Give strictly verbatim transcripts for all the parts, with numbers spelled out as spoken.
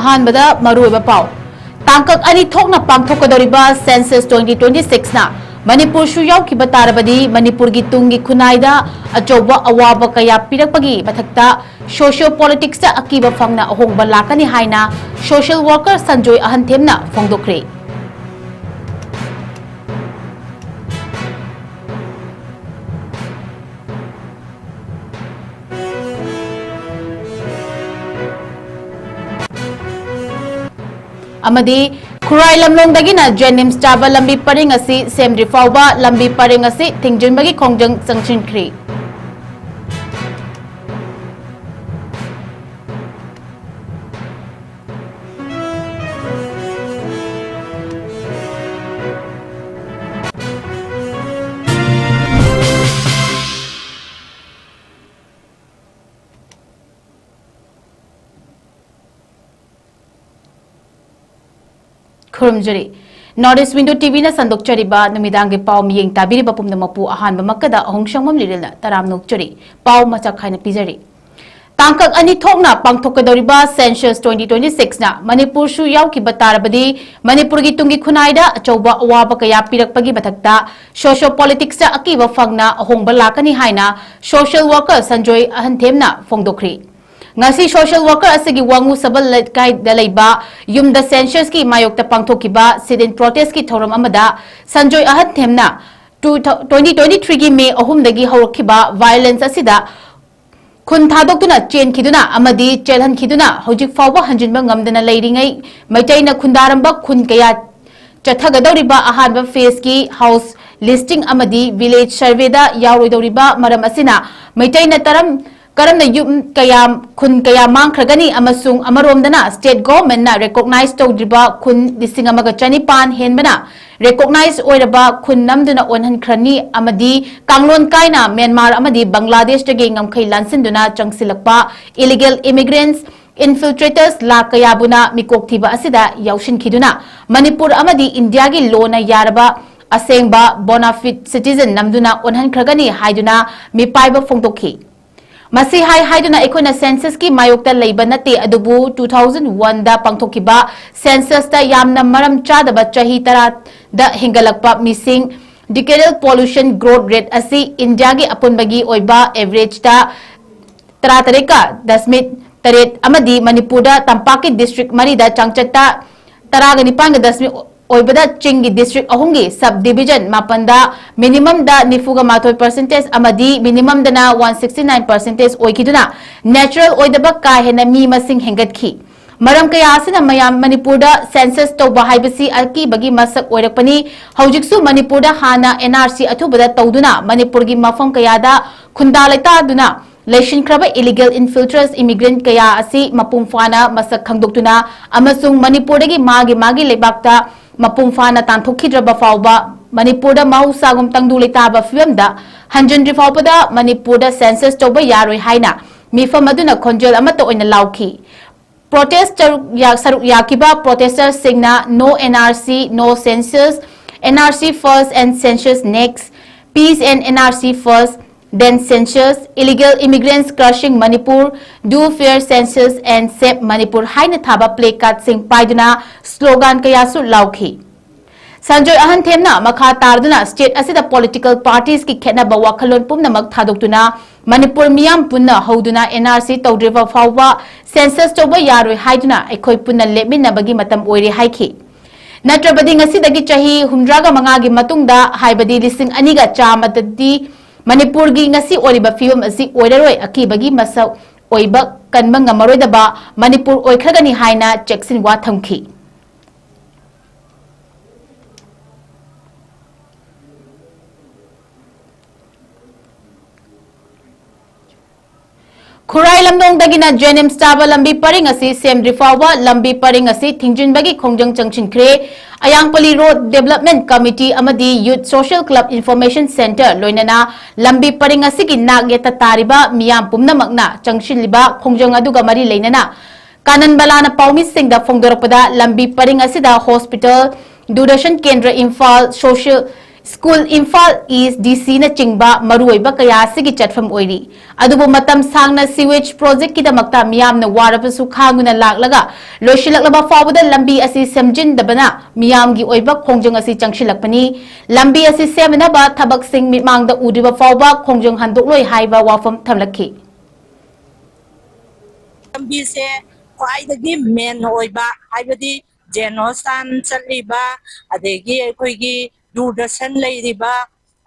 ꯑꯍꯥꯟꯕꯗ ꯃꯔꯨꯑꯣꯏꯕ ꯄꯥꯎ꯫ ꯇꯥꯡꯀꯛ ꯑꯅꯤ ꯊꯣꯛꯅ ꯄꯥꯡꯊꯣꯛꯀꯗꯧꯔꯤꯕ ꯁꯦꯟꯁꯁ twenty twenty-six ꯅ ꯃꯅꯤꯄꯨꯔꯁꯨ ꯌꯥꯎꯈꯤꯕ ꯇꯥꯔꯕꯗꯤ ꯃꯅꯤꯄꯨꯔꯒꯤ ꯇꯨꯡꯒꯤ ꯈꯨꯟꯅꯥꯏꯗ ꯑꯆꯧꯕ ꯑꯋꯥꯕ ꯀꯌꯥ ꯄꯤꯔꯛꯄꯒꯤ ꯃꯊꯛꯇ ꯁꯣꯁꯤꯌꯣ ꯄꯣꯂꯤꯇꯤꯛꯁꯇ ꯑꯀꯤꯕ ꯐꯪꯅ ꯑꯍꯣꯡꯕ ꯂꯥꯛꯀꯅꯤ ꯍꯥꯏꯅ ꯁꯣꯁꯤꯌꯦꯜ ꯋꯥꯔꯀꯔ ꯁꯟꯖꯣꯏ ꯑꯍꯟꯊꯦꯝꯅ ꯐꯣꯡꯗꯣꯛꯈ꯭ꯔꯦ꯫ ꯑꯃꯗꯤ ꯈꯨꯔꯥꯏ ꯂꯝꯂꯣꯡꯗꯒꯤꯅ ꯖꯦꯅꯤꯝꯁ ꯆꯥꯕ ꯂꯝꯕꯤ ꯄꯔꯤꯡ ꯑꯁꯤ ꯁꯦꯝꯗ꯭ꯔꯤ ꯐꯥꯎꯕ ꯂꯝꯕꯤ ꯄꯔꯤꯡ ꯑꯁꯤ ꯊꯤꯡꯖꯤꯟꯕꯒꯤ ꯈꯣꯡꯖꯪ ꯆꯪꯁꯤꯟꯈ꯭ꯔꯤ꯫ ꯈꯨꯔꯨꯝꯖꯔꯤ꯫ North East Window ꯇꯤ ꯚꯤꯅ ꯁꯟꯗꯣꯛꯆꯔꯤꯕ ꯅꯨꯃꯤꯗꯥꯡꯒꯤ ꯄꯥꯎ ꯃꯤꯠꯌꯦꯡ ꯇꯥꯕꯤꯔꯤꯕ ꯄꯨꯝꯅꯃꯛꯄꯨ ꯑꯍꯥꯟꯕꯃꯛꯇꯗ ꯑꯍꯣꯡꯁꯪꯕꯝ ꯂꯤꯔꯦꯜꯅ ꯇꯔꯥꯝꯅ ꯑꯣꯛꯆꯔꯤ꯫ ꯄꯥꯎ ꯃꯆꯥ ꯈꯥꯏꯅ ꯄꯤꯖꯔꯤ꯫ ꯇꯥꯡꯀꯛ ꯑꯅꯤ ꯊꯣꯛꯅ ꯄꯥꯡꯊꯣꯛꯀꯗꯧꯔꯤꯕ ꯁꯦꯟꯁꯁ twenty twenty-six ꯅ ꯃꯅꯤꯄꯨꯔꯁꯨ ꯌꯥꯎꯈꯤꯕ ꯇꯥꯔꯕꯗꯤ ꯃꯅꯤꯄꯨꯔꯒꯤ ꯇꯨꯡꯒꯤ ꯈꯨꯟꯅꯥꯏꯗ ꯑꯆꯧꯕ ꯑꯋꯥꯕ ꯀꯌꯥ ꯄꯤꯔꯛꯄꯒꯤ ꯃꯊꯛꯇ ꯁꯣꯁꯤꯌꯣ ꯄꯣꯂꯤꯇꯤꯛꯁꯇ ꯑꯀꯤꯕ ꯐꯪꯅ ꯑꯍꯣꯡꯕ ꯂꯥꯛꯀꯅꯤ ꯍꯥꯏꯅ ꯁꯣꯁꯤꯌꯦꯜ ꯋꯥꯔꯀꯔ ꯁꯟꯖꯣꯏ ꯑꯍꯟꯊꯦꯝꯅ ꯐꯣꯡꯗꯣꯛꯈ꯭ꯔꯤ꯫ ꯉꯁꯤ ꯁꯣꯁꯤꯌꯦꯜ ꯋꯥꯔꯀꯔ ꯑꯁꯤꯒꯤ ꯋꯥꯉꯨ ꯁꯕꯜ ꯂꯩꯀꯥꯏꯗ ꯂꯩꯕ ꯌꯨꯝꯗ ꯁꯦꯟꯁꯁꯀꯤ ꯃꯥꯌꯣꯛꯇ ꯄꯥꯡꯊꯣꯛꯈꯤꯕ ꯁꯤꯠ ꯏꯟ ꯄ꯭ꯔꯣꯇꯦꯁꯀꯤ ꯊꯧꯔꯝ ꯑꯃꯗ ꯁꯟꯖꯣꯏ ꯑꯍꯟꯊꯦꯝꯅ ꯇꯨ ꯊꯥꯎ-, twenty twenty-three ꯒꯤ ꯃꯦ ꯑꯍꯨꯝꯗꯒꯤ ꯍꯧꯔꯛꯈꯤꯕ ꯚꯥꯏꯑꯣꯂꯦꯟꯁ ꯑꯁꯤꯗ ꯈꯨꯟ ꯊꯥꯗꯣꯛꯇꯨꯅ ꯆꯦꯟꯈꯤꯗꯨꯅ ꯑꯃꯗꯤ ꯆꯦꯜꯍꯟꯈꯤꯗꯨꯅ ꯍꯧꯖꯤꯛ ꯐꯥꯎꯕ ꯍꯟꯖꯤꯟꯕ ꯉꯝꯗꯅ ꯂꯩꯔꯤꯉꯩ ꯃꯩꯇꯩꯅ ꯈꯨꯟꯗꯥꯔꯝꯕ ꯈꯨꯟ ꯀꯌꯥ ꯆꯠꯊꯒꯗꯧꯔꯤꯕ ꯑꯍꯥꯟꯕ ꯐꯦꯖꯀꯤ ꯍꯥꯎꯁ ꯂꯤꯁꯇꯤꯡ ꯑꯃꯗꯤ ꯚꯤꯂꯦꯖ ꯁꯔꯚꯦꯗ ꯌꯥꯎꯔꯣꯏꯗꯧꯔꯤꯕ ꯃꯔꯝ ꯑꯁꯤꯅ ꯃꯩꯇꯩꯅ ꯇꯔꯝ-, ꯀꯔꯝꯅ ꯌꯨꯝ ꯀꯌꯥ, ꯈꯨꯟ ꯀꯌꯥ ꯃꯥꯡꯈ꯭ꯔꯒꯅꯤ ꯑꯃꯁꯨꯡ ꯑꯃꯔꯣꯝꯗꯅ ꯁ꯭ꯇꯦꯠ ꯒꯣꯚꯔꯟꯃꯦꯟꯠꯅ ꯔꯦꯀꯣꯒꯅꯥꯏꯖ ꯇꯧꯗ꯭ꯔꯤꯕ ꯈꯨꯟ ꯂꯤꯁꯤꯡ ꯑꯃꯒ ꯆꯅꯤꯄꯥꯟ ꯍꯦꯟꯕꯅ ꯔꯦꯀꯣꯒꯅꯥꯏꯖ ꯑꯣꯏꯔꯕ ꯈꯨꯟ ꯅꯝꯗꯨꯅ ꯑꯣꯟꯍꯟꯈ꯭ꯔꯅꯤ ꯑꯃꯗꯤ ꯀꯥꯡꯂꯣꯟ ꯀꯥꯏꯅ ꯃ꯭ꯌꯥꯟꯃꯥꯔ ꯑꯃꯗꯤ ꯕꯪꯒ꯭ꯂꯥꯗꯦꯁꯇꯒꯤ ꯉꯝꯈꯩ ꯂꯥꯟꯁꯤꯟꯗꯨꯅ ꯆꯪꯁꯤꯜꯂꯛꯄ ꯏꯂꯤꯒꯦꯜ ꯏꯃꯤꯒ꯭ꯔꯦꯟꯠꯁ, ꯏꯟꯐꯤꯜꯇ꯭ꯔꯦꯇꯔꯁ ꯂꯥꯈ ꯀꯌꯥꯕꯨꯅ ꯃꯤꯀꯣꯛ ꯊꯤꯕ ꯑꯁꯤꯗ ꯌꯥꯎꯁꯤꯟꯈꯤꯗꯨꯅ ꯃꯅꯤꯄꯨꯔ ꯑꯃꯗꯤ ꯏꯟꯗꯤꯌꯥꯒꯤ ꯂꯣꯅ ꯌꯥꯔꯕ ꯑꯁꯦꯡꯕ ꯕꯣꯅꯥꯐꯤꯠ ꯁꯤꯇꯤꯖꯟ ꯅꯝꯗꯨꯅ ꯑꯣꯟꯍꯟꯈ꯭ꯔꯒꯅꯤ ꯍꯥꯏꯗꯨꯅ ꯃꯤꯄꯥꯏꯕ ꯐꯣꯡꯗꯣꯛꯈꯤ꯫ ꯃꯁꯤ ꯍꯥꯏ ꯍꯥꯏꯗꯨꯅ ꯑꯩꯈꯣꯏꯅ census ꯀꯤ ꯃꯥꯌꯣꯛꯇ ꯂꯩꯕ ꯅꯠꯇꯦ, ꯑꯗꯨꯕꯨ two thousand one ꯗ ꯄꯥꯡꯊꯣꯛꯈꯤꯕ census ꯇ ꯌꯥꯝꯅ ꯃꯔꯝ ꯆꯥꯗꯕ ꯆꯍꯤ ꯇꯔꯥꯗ ꯍꯦꯟꯒꯠꯂꯛꯄ ꯃꯤꯁꯤꯡ, decadal pollution growth rate ꯑꯁꯤ ꯏꯟꯗꯤꯌꯥꯒꯤ ꯑꯄꯨꯟꯕꯒꯤ ꯑꯣꯏꯕ average ꯇ ꯇꯔꯥꯇꯔꯦꯠꯀ ꯗꯁꯃꯤꯛ ꯇꯔꯦꯠ ꯑꯃꯗꯤ ꯃꯅꯤꯄꯨꯔꯗ ꯇꯝꯄꯥꯛꯀꯤ district ꯃꯔꯤꯗ ꯆꯥꯡꯆꯠꯇ ꯇꯔꯥꯒ ꯅꯤꯄꯥꯟꯒ ꯗꯁꯃꯤꯛ ꯑꯣꯏꯕꯗ ꯆꯤꯡꯒꯤ district ꯑꯍꯨꯝꯒꯤ sub division ꯃꯥꯄꯟꯗ minimum ꯗ ꯅꯤꯐꯨꯒ ꯃꯥꯊꯣꯏ percentage ꯑꯃꯗꯤ minimum ꯗꯅ one sixty nine percentage ꯑꯣꯏꯈꯤꯗꯨꯅ natural ꯑꯣꯏꯗꯕ ꯀꯥ ꯍꯦꯟꯅ ꯃꯤ ꯃꯁꯤꯡ ꯍꯦꯟꯒꯠꯈꯤ꯫ ꯃꯔꯝ ꯀꯌꯥ ꯑꯁꯤꯅ ꯃꯌꯥꯝ ꯃꯅꯤꯄꯨꯔꯗ census ꯇꯧꯕ ꯍꯥꯏꯕꯁꯤ ꯑꯀꯤꯕꯒꯤ ꯃꯁꯛ ꯑꯣꯏꯔꯛꯄꯅꯤ꯫ ꯍꯧꯖꯤꯛꯁꯨ ꯃꯅꯤꯄꯨꯔꯗ ꯍꯥꯟꯅ N R C ꯑꯊꯨꯕꯗ ꯇꯧꯗꯨꯅ ꯃꯅꯤꯄꯨꯔꯒꯤ ꯃꯐꯝ ꯀꯌꯥꯗ ꯈꯨꯟꯗꯥ ꯂꯩꯇꯥꯗꯨꯅ ꯂꯩꯁꯤꯟꯈ꯭ꯔꯕ illegal infiltrators immigrant ꯀꯌꯥ ꯑꯁꯤ ꯃꯄꯨꯡ ꯐꯥꯅ ꯃꯁꯛ ꯈꯪꯗꯣꯛꯇꯨꯅ ꯑꯃꯁꯨꯡ ꯃꯅꯤꯄꯨꯔꯗꯒꯤ ꯃꯥꯒꯤ ꯃꯥꯒꯤ ꯂꯩꯕꯥꯛꯇ ꯃꯄꯨꯡ ꯐꯥꯅ ꯇꯥꯟꯊꯣꯛꯈꯤꯗ꯭ꯔꯕ ꯐꯥꯎꯕ ꯃꯅꯤꯄꯨꯔꯗ ꯃꯍꯧꯁꯥꯒꯨꯝ ꯇꯪꯗꯨ ꯂꯩꯇꯥꯕ ꯐꯤꯕꯝꯗ ꯍꯟꯖꯤꯟꯗ꯭ꯔꯤ ꯐꯥꯎꯕꯗ ꯃꯅꯤꯄꯨꯔꯗ census ꯇꯧꯕ ꯌꯥꯔꯣꯏ ꯍꯥꯏꯅ ꯃꯤꯐꯝ ꯑꯗꯨꯅ ꯈꯣꯟꯖꯦꯜ ꯑꯃꯠꯇ ꯑꯣꯏꯅ ꯂꯥꯎꯈꯤ꯫ Protest ꯁꯔꯨꯛ ꯌꯥ-, ꯁꯔꯨꯛ ꯌꯥꯈꯤꯕ protester ꯁꯤꯡꯅ No N R C, No Census, N R C first and census next, Peace and N R C first, then census, Illegal Immigrants Crushing Manipur, Do Fair Census and Save Manipur ꯍꯥꯏꯅ ꯊꯥꯕ placard ꯁꯤꯡ ꯄꯥꯏꯗꯨꯅ slogan ꯀꯌꯥꯁꯨ ꯂꯥꯎꯈꯤ꯫ ꯁꯟꯖꯣꯏ ꯑꯍꯟꯊꯦꯝꯅ ꯃꯈꯥ ꯇꯥꯔꯗꯨꯅ state ꯑꯁꯤꯗ political parties ꯀꯤ ꯈꯦꯠꯅꯕ ꯋꯥꯈꯜꯂꯣꯟ ꯄꯨꯝꯅꯃꯛ ꯊꯥꯗꯣꯛꯇꯨꯅ ꯃꯅꯤꯄꯨꯔ ꯃꯤꯌꯥꯝ ꯄꯨꯟꯅ ꯍꯧꯗꯨꯅ N R C ꯇꯧꯗ꯭ꯔꯤꯕ ꯐꯥꯎꯕ census ꯇꯧꯕ ꯌꯥꯔꯣꯏ ꯍꯥꯏꯗꯨꯅ ꯑꯩꯈꯣꯏ ꯄꯨꯟꯅ ꯂꯦꯞꯃꯤꯟꯅꯕꯒꯤ ꯃꯇꯝ ꯑꯣꯏꯔꯦ ꯍꯥꯏꯈꯤ꯫ ꯅꯠꯇ꯭ꯔꯕꯗꯤ ꯉꯁꯤꯗꯒꯤ ꯆꯍꯤ ꯍꯨꯝꯗ꯭ꯔꯥꯒ ꯃꯉꯥꯒꯤ ꯃꯇꯨꯡꯗ, ꯍꯥꯏꯕꯗꯤ ꯂꯤꯁꯤꯡ ꯑꯅꯤꯒ ꯆꯥꯝꯃꯗꯗꯤ ꯃꯅꯤꯄꯨꯔꯒꯤ ꯉꯁꯤ ꯑꯣꯏꯔꯤꯕ ꯐꯤꯕꯝ ꯑꯁꯤ ꯑꯣꯏꯔꯔꯣꯏ, ꯑꯀꯤꯕꯒꯤ ꯃꯁꯛ ꯑꯣꯏꯕ ꯀꯟꯕ ꯉꯝꯃꯔꯣꯏꯗꯕ ꯃꯅꯤꯄꯨꯔ ꯑꯣꯏꯈ꯭ꯔꯒꯅꯤ ꯍꯥꯏꯅ ꯆꯦꯛꯁꯤꯟ ꯋꯥ ꯊꯝꯈꯤ꯫ ꯈꯨꯔꯥꯏ ꯂꯝꯂꯣꯡꯗꯒꯤꯅ JNIMS ꯇꯥꯕ ꯂꯝꯕꯤ ꯄꯔꯤꯡ ꯑꯁꯤ ꯁꯦꯝꯗ꯭ꯔꯤ ꯐꯥꯎꯕ ꯂꯝꯕꯤ ꯄꯔꯤꯡ ꯑꯁꯤ ꯊꯤꯡꯖꯤꯟꯕꯒꯤ ꯈꯣꯡꯖꯪ ꯆꯪꯁꯤꯟꯈ꯭ꯔꯦ꯫ ꯑꯌꯥꯡꯄꯜꯂꯤ Road Development Committee ꯑꯃꯗꯤ Youth Social Club Information Centre ꯂꯣꯏꯅꯅ ꯂꯝꯕꯤ ꯄꯔꯤꯡ ꯑꯁꯤꯒꯤ ꯅꯥꯛ ꯌꯦꯠꯇ ꯇꯥꯔꯤꯕ ꯃꯤꯌꯥꯝ ꯄꯨꯝꯅꯃꯛꯅ ꯆꯪꯁꯤꯜꯂꯤꯕ ꯈꯣꯡꯖꯪ ꯑꯗꯨꯒ ꯃꯔꯤ ꯂꯩꯅꯅ ꯀꯥꯅꯟꯕꯂꯥꯅ ꯄꯥꯎꯃꯤꯁꯤꯡꯗ ꯐꯣꯡꯗꯣꯔꯛꯄꯗ, ꯂꯝꯕꯤ ꯄꯔꯤꯡ ꯑꯁꯤꯗ hospital, ꯗꯨꯔꯗꯔꯁꯟ ꯀꯦꯟꯗ꯭ꯔ ꯏꯝꯐꯥꯜ, social, ꯁ꯭ꯀꯨꯜ, ꯏꯝꯐꯥꯜ ꯏꯁ ꯗꯤ ꯁꯤꯅꯆꯤꯡꯕ ꯃꯔꯨꯑꯣꯏꯕ ꯀꯌꯥ ꯑꯁꯤꯒꯤ ꯆꯠꯐꯝ ꯑꯣꯏꯔꯤ꯫ ꯑꯗꯨꯕꯨ ꯃꯇꯝ ꯁꯥꯡꯅ ꯁꯤꯋꯦꯖ ꯄ꯭ꯔꯣꯖꯦꯛꯀꯤꯗꯃꯛꯇ ꯃꯤꯌꯥꯝꯅ ꯋꯥꯔꯕꯁꯨ ꯈꯥꯡꯗꯨꯅ ꯂꯥꯛꯂꯒ ꯂꯣꯏꯁꯤꯜꯂꯛꯂꯕ ꯐꯥꯎꯕꯗ ꯂꯝꯕꯤ ꯑꯁꯤ ꯁꯦꯝꯖꯤꯟꯗꯕꯅ ꯃꯤꯌꯥꯝꯒꯤ ꯑꯣꯏꯕ ꯈꯣꯡꯖꯪ ꯑꯁꯤ ꯆꯪꯁꯤꯜꯂꯛꯄꯅꯤ꯫ ꯂꯝꯕꯤ ꯑꯁꯤ ꯁꯦꯝꯅꯅꯕ ꯊꯕꯛꯁꯤꯡ ꯃꯤꯠꯃꯥꯡꯗ ꯎꯗ꯭ꯔꯤꯕ ꯐꯥꯎꯕ ꯈꯣꯡꯖꯪ ꯍꯟꯗꯣꯛꯂꯣꯏ ꯍꯥꯏꯕ ꯋꯥꯐꯝ ꯊꯝꯂꯛꯈꯤ꯫ ꯂꯝꯕꯤꯁꯦ ꯈ꯭ꯋꯥꯏꯗꯒꯤ ꯃꯦꯟ ꯑꯣꯏꯕ, ꯍꯥꯏꯕꯗꯤ ꯖꯦꯟ ꯍꯣꯁꯇꯥꯟ ꯆꯠꯂꯤꯕ, ꯑꯗꯒꯤ ꯑꯩꯈꯣꯏꯒꯤ ꯗꯨꯔꯗꯔꯁꯟ ꯂꯩꯔꯤꯕ,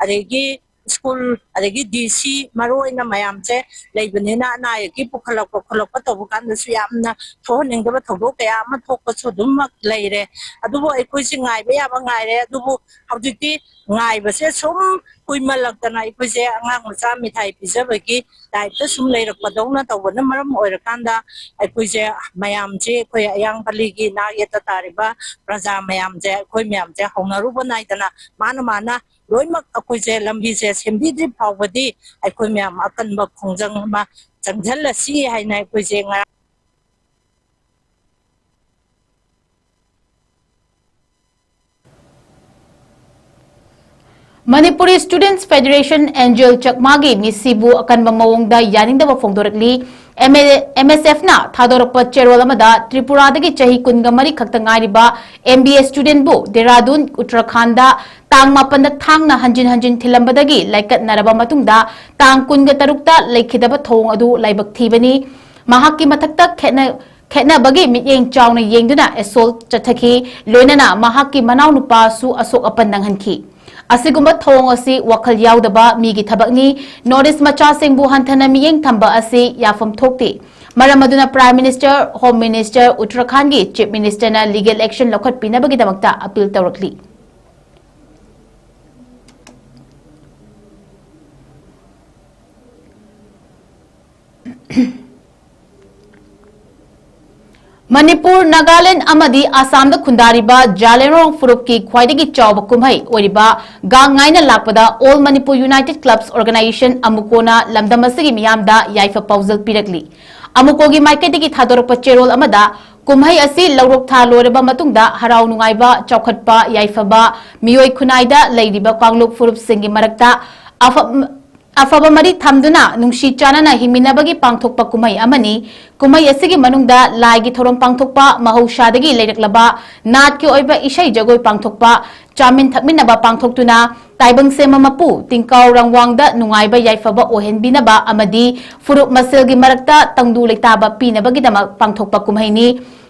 ꯑꯗꯒꯤ ꯁ꯭ꯀꯨꯜ, ꯑꯗꯒꯤ ꯗꯤ ꯁꯤ, ꯃꯔꯨ ꯑꯣꯏꯅ ꯃꯌꯥꯝꯁꯦ ꯂꯩꯕꯅꯤꯅ, ꯑꯅꯥ ꯑꯌꯦꯛꯀꯤ ꯄꯨꯈꯠꯂꯛꯄ ꯈꯣꯠꯂꯛꯄ ꯇꯧꯕ ꯀꯥꯟꯗꯁꯨ ꯌꯥꯝꯅ ꯊꯣꯛꯍꯟꯅꯤꯡꯗꯕ ꯊꯧꯗꯣꯛ ꯀꯌꯥ ꯑꯃ ꯊꯣꯛꯄꯁꯨ ꯑꯗꯨꯝꯃꯛ ꯂꯩꯔꯦ꯫ ꯑꯗꯨꯕꯨ ꯑꯩꯈꯣꯏꯁꯦ ꯉꯥꯏꯕ ꯌꯥꯕ ꯉꯥꯏꯔꯦ꯫ ꯑꯗꯨꯕꯨ ꯍꯧꯖꯤꯛꯇꯤ ꯉꯥꯏꯕꯁꯦ ꯁꯨꯝ ꯀꯨꯏꯃꯜꯂꯛꯇꯅ, ꯑꯩꯈꯣꯏꯁꯦ ꯑꯉꯥꯡ ꯃꯆꯥ ꯃꯤꯊꯥꯏ ꯄꯤꯖꯕꯒꯤ ꯇꯥꯏꯞꯇ ꯁꯨꯝ ꯂꯩꯔꯛꯄꯗꯧꯅ ꯇꯧꯕꯅ ꯃꯔꯝ ꯑꯣꯏꯔꯀꯥꯟꯗ, ꯑꯩꯈꯣꯏꯁꯦ, ꯃꯌꯥꯝꯁꯦ, ꯑꯩꯈꯣꯏ ꯑꯌꯥꯡ ꯄꯜꯂꯤꯒꯤ ꯅꯥꯛ ꯌꯦꯠꯇ ꯇꯥꯔꯤꯕ ꯄ꯭ꯔꯖꯥ ꯃꯌꯥꯝꯁꯦ, ꯑꯩꯈꯣꯏ ꯃꯌꯥꯝꯁꯦ ꯍꯧꯅꯔꯨꯕ ꯅꯥꯏꯗꯅ ꯃꯥꯅ ꯃꯥꯅ ꯂꯣꯏꯅꯃꯛ ꯑꯩꯈꯣꯏꯁꯦ ꯂꯝꯕꯤꯁꯦ ꯁꯦꯝꯕꯤꯗ꯭ꯔꯤ ꯐꯥꯎꯕꯗꯤ ꯑꯩꯈꯣꯏ ꯃꯌꯥꯝ ꯑꯀꯟꯕ ꯈꯣꯡꯖꯪ ꯑꯃ ꯆꯪꯁꯤꯜꯂꯁꯤ ꯍꯥꯏꯅ ꯑꯩꯈꯣꯏꯁꯦ ꯉꯔꯥꯡ Manipuri Students Federation, N G L ꯆꯛꯃꯥꯒꯤ ꯃꯤꯁꯤꯕꯨ ꯑꯀꯟꯕ ꯃꯑꯣꯡꯗ ꯌꯥꯅꯤꯡꯗꯕ ꯐꯣꯡꯗꯣꯔꯛꯂꯤ꯫ ꯑꯦꯝ ꯑꯦꯁ ꯑꯦꯐꯅ ꯊꯥꯗꯣꯔꯛꯄ ꯆꯦꯔꯣꯜ ꯑꯃꯗ ꯇ꯭ꯔꯤꯄꯨꯔꯥꯗꯒꯤ ꯆꯍꯤ ꯀꯨꯟꯒ ꯃꯔꯤ ꯈꯛꯇ ꯉꯥꯏꯔꯤꯕ M B A ꯁ꯭ꯇꯨꯗꯦꯟꯠꯕꯨ Dehradun, Uttarakhand ꯇꯥꯡ ꯃꯥꯄꯟꯗ ꯊꯥꯡꯅ ꯍꯟꯖꯤꯟ ꯍꯟꯖꯤꯟ ꯊꯤꯜꯂꯝꯕꯗꯒꯤ ꯂꯥꯏꯀꯠꯅꯔꯕ ꯃꯇꯨꯡꯗ ꯇꯥꯡ ꯀꯨꯟꯒ ꯇꯔꯨꯛꯇ ꯂꯩꯈꯤꯗꯕ ꯊꯧꯑꯣꯡ ꯑꯗꯨ ꯂꯥꯏꯕꯛ ꯊꯤꯕꯅꯤ꯫ ꯃꯍꯥꯛꯀꯤ ꯃꯊꯛꯇ ꯈꯦꯠꯅ-, ꯈꯦꯠꯅꯕꯒꯤ ꯃꯤꯠꯌꯦꯡ ꯆꯥꯎꯅ ꯌꯦꯡꯗꯨꯅ ꯑꯦꯁꯣꯜꯠ ꯆꯠꯊꯈꯤ, ꯂꯣꯏꯅꯅ ꯃꯍꯥꯛꯀꯤ ꯃꯅꯥꯎꯅꯨꯄꯥꯁꯨ ꯑꯁꯣꯛ ꯑꯄꯟ ꯅꯪꯍꯟꯈꯤ꯫ ꯑꯁꯤꯒꯨꯝꯕ ꯊꯧꯑꯣꯡ ꯑꯁꯤ ꯋꯥꯈꯜ ꯌꯥꯎꯗꯕ ꯃꯤꯒꯤ ꯊꯕꯛꯅꯤ꯫ ꯅꯣꯔꯠ ꯏꯁ ꯃꯆꯥꯁꯤꯡꯕꯨ ꯍꯟꯊꯅ ꯃꯤꯠꯌꯦꯡ ꯊꯝꯕ ꯑꯁꯤ ꯌꯥꯐꯝ ꯊꯣꯛꯇꯦ꯫ ꯃꯔꯝ ꯑꯗꯨꯅ Prime Minister, Home Minister, ꯎꯠꯇꯔꯈꯥꯟꯗꯒꯤ Chief Minister ꯅ legal action ꯂꯧꯈꯠꯄꯤꯅꯕꯒꯤꯗꯃꯛꯇ appeal ꯇꯧꯔꯛꯂꯤ꯫ Manipur, Nagaland ꯑꯃꯗꯤ ꯑꯁꯥꯝꯗ ꯈꯨꯟꯗꯥꯔꯤꯕ ꯖꯥꯂꯦꯔꯣꯡ ꯐꯨꯔꯨꯞꯀꯤ ꯈ꯭ꯋꯥꯏꯗꯒꯤ ꯆꯥꯎꯕ ꯀꯨꯝꯍꯩ ꯑꯣꯏꯔꯤꯕ ꯒꯥꯡ ꯉꯥꯏꯅ ꯂꯥꯛꯄꯗ All Manipur United Clubs Organisation, ꯑꯃꯨꯀꯣꯅ ꯂꯝꯗꯝ ꯑꯁꯤꯒꯤ ꯃꯤꯌꯥꯝꯗ ꯌꯥꯏꯐ ꯄꯥꯎꯖꯦꯜ ꯄꯤꯔꯛꯂꯤ꯫ ꯑꯃꯨꯀꯣꯒꯤ ꯃꯥꯏꯀꯩꯗꯒꯤ ꯊꯥꯗꯣꯔꯛꯄ ꯆꯦꯔꯣꯜ ꯑꯃꯗ ꯀꯨꯝꯍꯩ ꯑꯁꯤ ꯂꯧꯔꯣꯛ ꯊꯥ ꯂꯣꯏꯔꯕ ꯃꯇꯨꯡꯗ ꯍꯔꯥꯎ ꯅꯨꯡꯉꯥꯏꯕ, ꯆꯥꯎꯈꯠꯄ, ꯌꯥꯏꯐꯕ, ꯃꯤꯑꯣꯏ ꯈꯨꯟꯅꯥꯏꯗ ꯂꯩꯔꯤꯕ ꯀꯥꯡꯂꯨꯞ ꯐꯨꯔꯨꯞꯁꯤꯡꯒꯤ ꯃꯔꯛꯇ ꯑꯐ-, ꯑꯐꯕ ꯃꯔꯤ ꯊꯝꯗꯨꯅ ꯅꯨꯡꯁꯤ ꯆꯥꯟꯅꯅ ꯍꯤꯡꯃꯤꯟꯅꯕꯒꯤ ꯄꯥꯡꯊꯣꯛꯄ ꯀꯨꯝꯍꯩ ꯑꯃꯅꯤ꯫ ꯀꯨꯝꯍꯩ ꯑꯁꯤꯒꯤ ꯃꯅꯨꯡꯗ ꯂꯥꯏꯒꯤ ꯊꯧꯔꯝ ꯄꯥꯡꯊꯣꯛꯄ, ꯃꯍꯧꯁꯥꯗꯒꯤ ꯂꯩꯔꯛꯂꯕ ꯅꯥꯠꯀꯤ ꯑꯣꯏꯕ ꯏꯁꯩ ꯖꯒꯣꯏ ꯄꯥꯡꯊꯣꯛꯄ, ꯆꯥꯃꯤꯟ ꯊꯛꯃꯤꯟꯅꯕ ꯄꯥꯡꯊꯣꯛꯇꯨꯅ ꯇꯥꯏꯕꯪ ꯁꯦꯝꯕ ꯃꯄꯨ ꯇꯤꯡꯀꯥꯎ ꯔꯪꯋꯥꯡꯗ ꯅꯨꯡꯉꯥꯏꯕ ꯌꯥꯏꯐꯕ ꯑꯣꯏꯍꯟꯕꯤꯅꯕ ꯑꯃꯗꯤ ꯐꯨꯔꯨꯞ ꯃꯁꯦꯜꯒꯤ ꯃꯔꯛꯇ ꯇꯪꯗꯨ ꯂꯩꯇꯥꯕ ꯄꯤꯅꯕꯒꯤꯗꯃꯛ ꯄꯥꯡꯊꯣꯛꯄ ꯀꯨꯝꯍꯩꯅꯤ꯫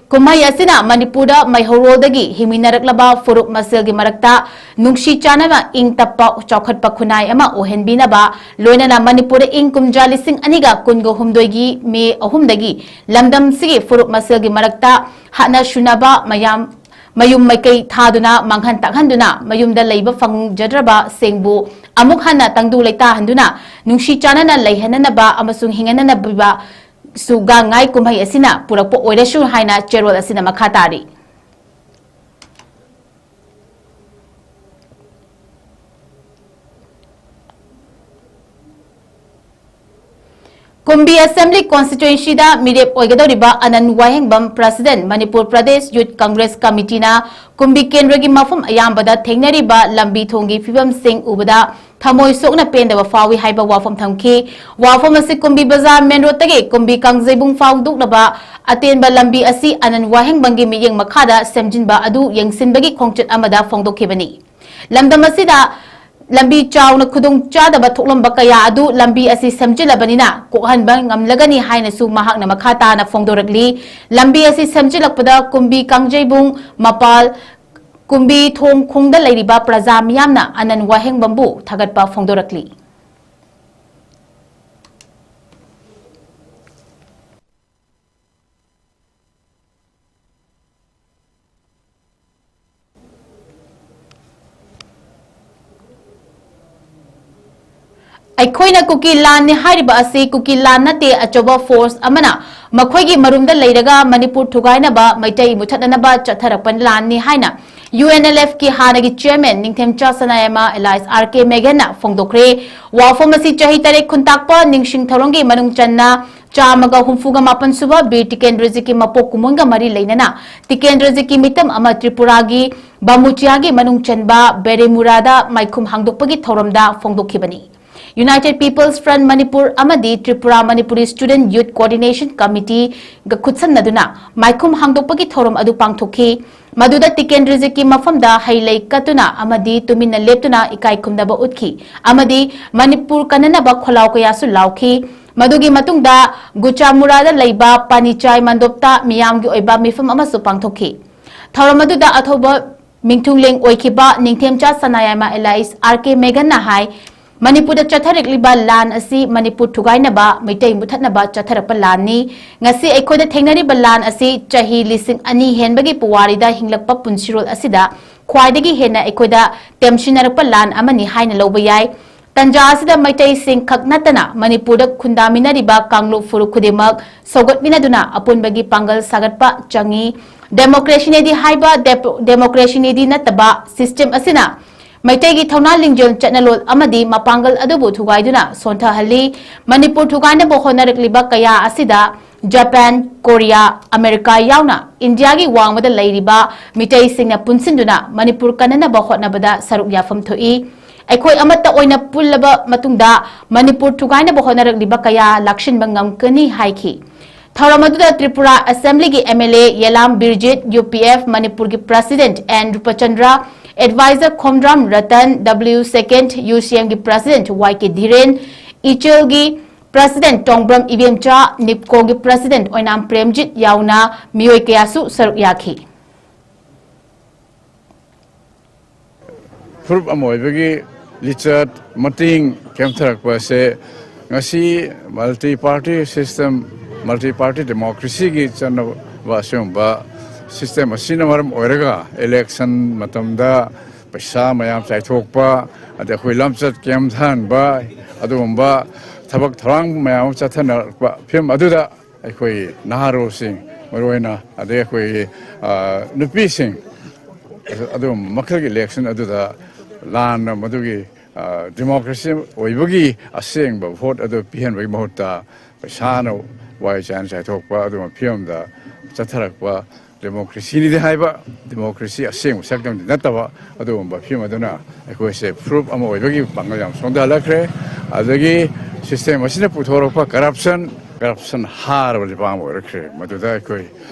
ꯀꯨꯝꯍꯩ ꯑꯁꯤꯅ ꯃꯅꯤꯄꯨꯔꯗ ꯃꯩꯍꯧꯔꯣꯜꯗꯒꯤ ꯍꯤꯡꯃꯤꯟꯅꯔꯛꯂꯕ ꯐꯨꯔꯨꯞ ꯃꯁꯦꯜꯒꯤ ꯃꯔꯛꯇ ꯅꯨꯡꯁꯤ ꯆꯥꯟꯅꯕ, ꯏꯪ ꯇꯞꯄ, ꯆꯥꯎꯈꯠꯄ ꯈꯨꯟꯅꯥꯏ ꯑꯃ ꯑꯣꯏꯍꯟꯕꯤꯅꯕ, ꯂꯣꯏꯅꯅ ꯃꯅꯤꯄꯨꯔꯗ ꯏꯪ ꯀꯨꯝꯖꯥ ꯂꯤꯁꯤꯡ ꯑꯅꯤꯒ ꯀꯨꯟꯒ ꯍꯨꯝꯗꯣꯏꯒꯤ ꯃꯦ ꯑꯍꯨꯝꯗꯒꯤ ꯂꯝꯗꯝꯁꯤꯒꯤ ꯐꯨꯔꯨꯞ ꯃꯁꯦꯜꯒꯤ ꯃꯔꯛꯇ ꯍꯥꯠꯅ ꯁꯨꯅꯕ ꯃꯌꯥꯝ ꯃꯌꯨꯝ ꯃꯩꯀꯩ ꯊꯥꯗꯨꯅ ꯃꯥꯡꯍꯟ ꯇꯥꯛꯍꯟꯗꯨꯅ ꯃꯌꯨꯝꯗ ꯂꯩꯕ ꯐꯪꯖꯗ꯭ꯔꯕ ꯁꯤꯡꯕꯨ ꯑꯃꯨꯛ ꯍꯟꯅ ꯇꯪꯗꯨ ꯂꯩꯇꯥꯍꯟꯗꯨꯅ ꯅꯨꯡꯁꯤ ꯆꯥꯟꯅꯅ ꯂꯩꯍꯟꯅꯅꯕ ꯑꯃꯁꯨꯡ ꯍꯤꯡꯍꯟꯅꯅꯕ ꯁꯨ ꯒꯥꯡꯉꯥꯏ ꯀꯨꯝꯍꯩ ꯑꯁꯤꯅ ꯄꯨꯔꯛꯄ ꯑꯣꯏꯔꯁꯨ ꯍꯥꯏꯅ ꯆꯦꯔꯣꯜ ꯑꯁꯤꯅ ꯃꯈꯥ ꯇꯥꯔꯤ꯫ ꯀꯨꯝꯕꯤ ꯑꯦꯁꯦꯝꯕ꯭ꯂꯤ ꯀꯣꯟꯁꯇꯤꯇ꯭ꯋꯦꯟꯁꯤꯗ ꯃꯤꯔꯦꯞ ꯑꯣꯏꯒꯗꯧꯔꯤꯕ ꯑꯅꯟ ꯋꯥꯍꯦꯡꯕꯝ, ꯄ꯭ꯔꯁꯤꯗꯦꯟꯠ, ꯃꯅꯤꯄꯨꯔ ꯄ꯭ꯔꯗꯦꯁ ꯌꯨꯊ ꯀꯪꯒ꯭ꯔꯦꯁ ꯀꯃꯤꯇꯤꯅ ꯀꯨꯝꯕꯤ ꯀꯦꯟꯗ꯭ꯔꯒꯤ ꯃꯐꯝ ꯑꯌꯥꯝꯕꯗ ꯊꯦꯡꯅꯔꯤꯕ ꯂꯝꯕꯤ ꯊꯣꯡꯒꯤ ꯐꯤꯕꯝꯁꯤꯡ ꯎꯕꯗ ꯊꯃꯣꯏ ꯁꯣꯛꯅ ꯄꯦꯟꯗꯕ ꯐꯥꯎꯏ ꯍꯥꯏꯕ ꯋꯥꯐꯝ ꯊꯝꯈꯤ꯫ ꯋꯥꯐꯝ ꯑꯁꯤ ꯀꯨꯝꯕꯤ ꯕꯖꯥꯔ ꯃꯦꯟ ꯔꯣꯗꯇꯒꯤ ꯀꯨꯝꯕꯤ ꯀꯥꯡꯖꯩꯕꯨꯡ ꯐꯥꯎꯗꯣꯛꯅꯕ ꯑꯇꯦꯟꯕ ꯂꯝꯕꯤ ꯑꯁꯤ ꯑꯅꯟ ꯋꯥꯍꯦꯡꯕꯝꯒꯤ ꯃꯤꯠꯌꯦꯡ ꯃꯈꯥꯗ ꯁꯦꯝꯖꯤꯟꯕ ꯑꯗꯨ ꯌꯦꯡꯁꯤꯟꯕꯒꯤ ꯈꯣꯡꯆꯠ ꯑꯃꯗ ꯐꯣꯡꯗꯣꯛꯈꯤꯕꯅꯤ꯫ ꯂꯝꯗꯝ ꯑꯁꯤꯗ ꯂꯝꯕꯤ ꯆꯥꯎꯅ ꯈꯨꯗꯣꯡ ꯆꯥꯗꯕ ꯊꯣꯛꯂꯝꯕ ꯀꯌꯥ ꯑꯗꯨ ꯂꯝꯕꯤ ꯑꯁꯤ ꯁꯦꯝꯖꯤꯜꯂꯕꯅꯤꯅ ꯀꯣꯛꯍꯟꯕ ꯉꯝꯂꯒꯅꯤ ꯍꯥꯏꯅꯁꯨ ꯃꯍꯥꯛꯅ ꯃꯈꯥ ꯇꯥꯅ ꯐꯣꯡꯗꯣꯔꯛꯂꯤ꯫ ꯂꯝꯕꯤ ꯑꯁꯤ ꯁꯦꯝꯖꯤꯜꯂꯛꯄꯗ ꯀꯨꯝꯕꯤ ꯀꯥꯡꯖꯩꯕꯨꯡ, ꯃꯄꯥꯜ, ꯀꯨꯝꯕꯤ ꯊꯣꯡ ꯈꯣꯡꯗ ꯂꯩꯔꯤꯕ ꯄ꯭ꯔꯖꯥ ꯃꯤꯌꯥꯝꯅ ꯑꯅꯟ ꯋꯥꯍꯦꯡꯕꯝꯕꯨ ꯊꯥꯒꯠꯄ ꯐꯣꯡꯗꯣꯔꯛꯂꯤ꯫ ꯑꯩꯈꯣꯏꯅ ꯀꯨꯀꯤ ꯂꯥꯟꯅꯤ ꯍꯥꯏꯔꯤꯕ ꯑꯁꯤ ꯀꯨꯀꯤ ꯂꯥꯟ ꯅꯠꯇꯦ, ꯑꯆꯧꯕ ꯐꯣꯔꯁ ꯑꯃꯅ ꯃꯈꯣꯏꯒꯤ ꯃꯔꯨꯝꯗ ꯂꯩꯔꯒ ꯃꯅꯤꯄꯨꯔ ꯊꯨꯒꯥꯏꯅꯕ, ꯃꯩꯇꯩ ꯃꯨꯊꯠꯅꯅꯕ ꯆꯠꯊꯔꯛꯄ ꯂꯥꯟꯅꯤ ꯍꯥꯏꯅ ꯌꯨ ꯑꯦꯟ ꯑꯦꯜ ꯑꯦꯐꯀꯤ ꯍꯥꯟꯅꯒꯤ ꯆꯤꯌꯔꯃꯦꯟ ꯅꯤꯡꯊꯦꯝꯆꯥ ꯁꯅꯥꯌꯥꯏꯃ ꯑꯦꯂꯥꯏꯁ ꯑꯥꯔ ꯀꯦ ꯃꯦꯒꯟꯅ ꯐꯣꯡꯗꯣꯛꯈ꯭ꯔꯦ꯫ ꯋꯥꯐꯝ ꯑꯁꯤ ꯆꯍꯤ ꯇꯔꯦꯠ ꯈꯨꯟꯇꯥꯛꯄ ꯅꯤꯡꯁꯤꯡ ꯊꯧꯔꯝꯒꯤ ꯃꯅꯨꯡ ꯆꯟꯅ ꯆꯥꯝꯃꯒ ꯍꯨꯝꯐꯨꯒ ꯃꯥꯄꯟ ꯁꯨꯕ ꯕꯤꯔ ꯇꯤꯀꯦꯟꯗ꯭ꯔꯖꯤꯠꯀꯤ ꯃꯄꯣꯛ ꯀꯨꯝꯑꯣꯟꯒ ꯃꯔꯤ ꯂꯩꯅꯅ ꯇꯤꯀꯦꯟꯗ꯭ꯔꯖꯤꯠꯀꯤ ꯃꯤꯇꯝ ꯑꯃ ꯇ꯭ꯔꯤꯄꯨꯔꯥꯒꯤ ꯕꯥꯃꯨꯆꯤꯌꯥꯒꯤ ꯃꯅꯨꯡ ꯆꯟꯕ ꯕꯦꯔꯦꯃꯨꯔꯥꯗ ꯃꯥꯏꯈꯨꯝ ꯍꯥꯡꯗꯣꯛꯄꯒꯤ ꯊꯧꯔꯝꯗ ꯐꯣꯡꯗꯣꯛꯈꯤꯕꯅꯤ꯫ United People's Front Manipur ꯑꯃꯗꯤ Tripura Manipuri Student Youth Coordination Committeeꯒ ꯈꯨꯠꯁꯝꯅꯗꯨꯅ ꯃꯥꯏꯈꯨꯝ ꯍꯥꯡꯗꯣꯛꯄꯒꯤ ꯊꯧꯔꯝ ꯑꯗꯨ ꯄꯥꯡꯊꯣꯛꯈꯤ꯫ ꯃꯗꯨꯗ ꯇꯤꯀꯦꯟꯗ꯭ꯔꯖꯤꯠꯀꯤ ꯃꯐꯝꯗ ꯍꯩ ꯂꯩ ꯀꯠꯇꯨꯅ ꯑꯃꯗꯤ ꯇꯨꯃꯤꯟꯅ ꯂꯦꯞꯇꯨꯅ ꯏꯀꯥꯏ ꯈꯨꯝꯅꯕ ꯎꯠꯈꯤ ꯑꯃꯗꯤ ꯃꯅꯤꯄꯨꯔ ꯀꯟꯅꯅꯕ ꯈꯣꯜꯂꯥꯎ ꯀꯌꯥꯁꯨ ꯂꯥꯎꯈꯤ꯫ ꯃꯗꯨꯒꯤ ꯃꯇꯨꯡꯗ ꯒꯨꯆꯥꯃꯨꯔꯥꯗ ꯂꯩꯕ ꯄꯥꯅꯤꯆꯥꯏ ꯃꯟꯗꯣꯞꯇ ꯃꯤꯌꯥꯝꯒꯤ ꯑꯣꯏꯕ ꯃꯤꯐꯝ ꯑꯃꯁꯨ ꯄꯥꯡꯊꯣꯛꯈꯤ꯫ ꯊꯧꯔꯝ ꯑꯗꯨꯗ ꯑꯊꯧꯕ ꯃꯤꯡꯊꯨꯡꯂꯦꯡ ꯑꯣꯏꯈꯤꯕ ꯅꯤꯡꯊꯦꯝꯆꯥ ꯁꯅꯥꯌꯥꯏꯃ ꯑꯦꯂꯥꯏꯁ ꯑꯥꯔ ꯀꯦ ꯃꯦꯒꯟꯅ ꯍꯥꯏ, ꯃꯅꯤꯄꯨꯔꯗ ꯆꯠꯊꯔꯛꯂꯤꯕ ꯂꯥꯟ ꯑꯁꯤ ꯃꯅꯤꯄꯨꯔ ꯊꯨꯒꯥꯏꯅꯕ, ꯃꯩꯇꯩ ꯃꯨꯊꯠꯅꯕ ꯆꯠꯊꯔꯛꯄ ꯂꯥꯟꯅꯤ꯫ ꯉꯁꯤ ꯑꯩꯈꯣꯏꯗ ꯊꯦꯡꯅꯔꯤꯕ ꯂꯥꯟ ꯑꯁꯤ ꯆꯍꯤ ꯂꯤꯁꯤꯡ ꯑꯅꯤ ꯍꯦꯟꯕꯒꯤ ꯄꯨꯋꯥꯔꯤꯗ ꯍꯤꯡꯂꯛꯄ ꯄꯨꯟꯁꯤꯔꯣꯜ ꯑꯁꯤꯗ ꯈ꯭ꯋꯥꯏꯗꯒꯤ ꯍꯦꯟꯅ ꯑꯩꯈꯣꯏꯗ ꯇꯦꯝꯁꯤꯟꯅꯔꯛꯄ ꯂꯥꯟ ꯑꯃꯅꯤ ꯍꯥꯏꯅ ꯂꯧꯕ ꯌꯥꯏ꯫ ꯇꯟꯖꯥ ꯑꯁꯤꯗ ꯃꯩꯇꯩꯁꯤꯡ ꯈꯛ ꯅꯠꯇꯅ ꯃꯅꯤꯄꯨꯔꯗ ꯈꯨꯟꯗꯥꯃꯤꯟꯅꯔꯤꯕ ꯀꯥꯡꯂꯨꯞ ꯐꯨꯔꯨꯞ ꯈꯨꯗꯤꯡꯃꯛ ꯁꯧꯒꯠꯃꯤꯟꯅꯗꯨꯅ ꯑꯄꯨꯟꯕꯒꯤ ꯄꯥꯡꯒꯜ ꯁꯥꯒꯠꯄ ꯆꯪꯏ꯫ ꯗꯦꯃꯣꯀ꯭ꯔꯦꯁꯤꯅꯦꯗꯤ ꯍꯥꯏꯕ ꯗꯦꯄ-, ꯗꯦꯃꯣꯀ꯭ꯔꯦꯁꯤꯅꯦꯗꯤ ꯅꯠꯇꯕ ꯁꯤꯁꯇꯦꯝ ꯑꯁꯤꯅ ꯃꯩꯇꯩꯒꯤ ꯊꯧꯅꯥ ꯂꯤꯡꯖꯦꯜ ꯆꯠꯅꯂꯣꯟ ꯑꯃꯗꯤ ꯃꯄꯥꯡꯒꯜ ꯑꯗꯨꯕꯨ ꯊꯨꯒꯥꯏꯗꯨꯅ ꯁꯣꯟꯊꯍꯜꯂꯤ꯫ ꯃꯅꯤꯄꯨꯔ ꯊꯨꯒꯥꯏꯅꯕ ꯍꯣꯠꯅꯔꯛꯂꯤꯕ ꯀꯌꯥ ꯑꯁꯤꯗ ꯖꯄꯥꯟ, ꯀꯣꯔꯤꯌꯥ, ꯑꯃꯦꯔꯤꯀꯥ ꯌꯥꯎꯅ ꯏꯟꯗꯤꯌꯥꯒꯤ ꯋꯥꯡꯃꯗ ꯂꯩꯔꯤꯕ ꯃꯤꯇꯩꯁꯤꯡꯅ ꯄꯨꯟꯁꯤꯟꯗꯨꯅ ꯃꯅꯤꯄꯨꯔ ꯀꯟꯅꯅꯕ ꯍꯣꯠꯅꯕꯗ ꯁꯔꯨꯛ ꯌꯥꯐꯝ ꯊꯣꯛꯏ꯫ ꯑꯩꯈꯣꯏ ꯑꯃꯠꯇ ꯑꯣꯏꯅ ꯄꯨꯜꯂꯕ ꯃꯇꯨꯡꯗ ꯃꯅꯤꯄꯨꯔ ꯊꯨꯒꯥꯏꯅꯕ ꯍꯣꯠꯅꯔꯛꯂꯤꯕ ꯀꯌꯥ ꯂꯥꯛꯁꯤꯟꯕ ꯉꯝꯒꯅꯤ ꯍꯥꯏꯈꯤ꯫ ꯊꯧꯔꯝ ꯑꯗꯨꯗ ꯇ꯭ꯔꯤꯄꯨꯔꯥ ꯑꯦꯁꯦꯝꯕ꯭ꯂꯤꯒꯤ M L A Yelam Birjit, U P F ꯃꯅꯤꯄꯨꯔꯒꯤ president N Rupchandra, adviser Khomdram Ratan, W second U C ꯑꯦꯝꯒꯤ ꯄ꯭ꯔꯁꯤꯗꯦꯟꯠ ꯋꯥꯏ ꯀꯦ ꯙꯤꯔꯦꯟ, ꯏꯆꯦꯜꯒꯤ ꯄ꯭ꯔꯁꯤꯗꯦꯟꯠ ꯇꯣꯡꯕ꯭ꯔꯝ ꯏꯕꯦꯝꯆꯥ, ꯅꯤꯞꯀꯣꯒꯤ ꯄ꯭ꯔꯁꯤꯗꯦꯟꯠ ꯑꯣꯏꯅꯥꯝ ꯄ꯭ꯔꯦꯝꯖꯤꯠ ꯌꯥꯎꯅ ꯃꯤꯑꯣꯏ ꯀꯌꯥꯁꯨ ꯁꯔꯨꯛ ꯌꯥꯈꯤ꯫ ꯐꯨꯔꯨꯞ ꯑꯃ ꯑꯣꯏꯕꯒꯤ ꯂꯤꯆꯠ, ꯃꯇꯤꯡ ꯀꯦꯝꯊꯔꯛꯄ ꯑꯁꯦ ꯉꯁꯤ multi party system, multi party democracyꯒꯤ ꯆꯠꯅꯕ ꯑꯁꯤꯒꯨꯝꯕ system ꯑꯁꯤꯅ ꯃꯔꯝ ꯑꯣꯏꯔꯒ election ꯃꯇꯝꯗ ꯄꯩꯁꯥ ꯃꯌꯥꯝ ꯆꯥꯏꯊꯣꯛꯄ, ꯑꯗꯩ ꯑꯩꯈꯣꯏ ꯂꯝꯆꯠ ꯀꯦꯝꯊꯍꯟꯕ, ꯑꯗꯨꯒꯨꯝꯕ ꯊꯕꯛ ꯊꯧꯔꯥꯡ ꯃꯌꯥꯝ ꯑꯃ ꯆꯠꯊꯅꯔꯛꯄ ꯐꯤꯕꯝ ꯑꯗꯨꯗ ꯑꯩꯈꯣꯏ ꯅꯍꯥꯔꯣꯜꯁꯤꯡ, ꯃꯔꯨꯑꯣꯏꯅ, ꯑꯗꯩ ꯑꯩꯈꯣꯏꯒꯤ, ꯑ, ꯅꯨꯄꯤꯁꯤꯡ, ꯑꯗꯨꯒꯨꯝꯕ ꯃꯈꯜꯒꯤ election ꯑꯗꯨꯗ ꯂꯥꯟꯅ ꯃꯗꯨꯒꯤ ꯗꯦꯃꯣꯀ꯭ꯔꯦꯁꯤ ꯑꯣꯏꯕꯒꯤ ꯑꯁꯦꯡꯕ ꯚꯣꯠ ꯑꯗꯨ ꯄꯤꯍꯟꯕꯒꯤ ꯃꯍꯨꯠꯇ ꯄꯩꯁꯥꯅ ꯋꯥꯏ ꯆꯥꯏꯅ ꯆꯥꯏꯊꯣꯛꯄ ꯑꯗꯨꯒꯨꯝꯕ ꯐꯤꯕꯝꯗ ꯆꯠꯊꯔꯛꯄ꯫ ꯗꯦꯃꯣꯀ꯭ꯔꯦꯁꯤꯅꯤꯗꯤ ꯍꯥꯏꯕ, ꯗꯦꯃꯣꯀ꯭ꯔꯦꯁꯤ ꯑꯁꯦꯡꯕ ꯁꯛꯇꯝꯗꯤ ꯅꯠꯇꯕ ꯑꯗꯨꯒꯨꯝꯕ ꯐꯤꯕꯝ ꯑꯗꯨꯅ ꯑꯩꯈꯣꯏꯁꯦ ꯐꯨꯔꯨꯞ ꯑꯃ ꯑꯣꯏꯕꯒꯤ ꯄꯥꯡꯒꯜ ꯌꯥꯝ ꯁꯣꯟꯊꯍꯜꯂꯛꯈ꯭ꯔꯦ꯫ ꯑꯗꯒꯤ ꯁꯤꯁꯇꯦꯝ ꯑꯁꯤꯅ ꯄꯨꯊꯣꯔꯛꯄ ꯀꯔꯞꯁꯟ, ꯀꯔꯞꯁꯟ ꯍꯥꯔꯕ ꯂꯩꯕꯥꯛ ꯑꯃ ꯑꯣꯏꯔꯛꯈ꯭ꯔꯦ꯫ ꯃꯗꯨꯗ ꯑꯩꯈꯣꯏ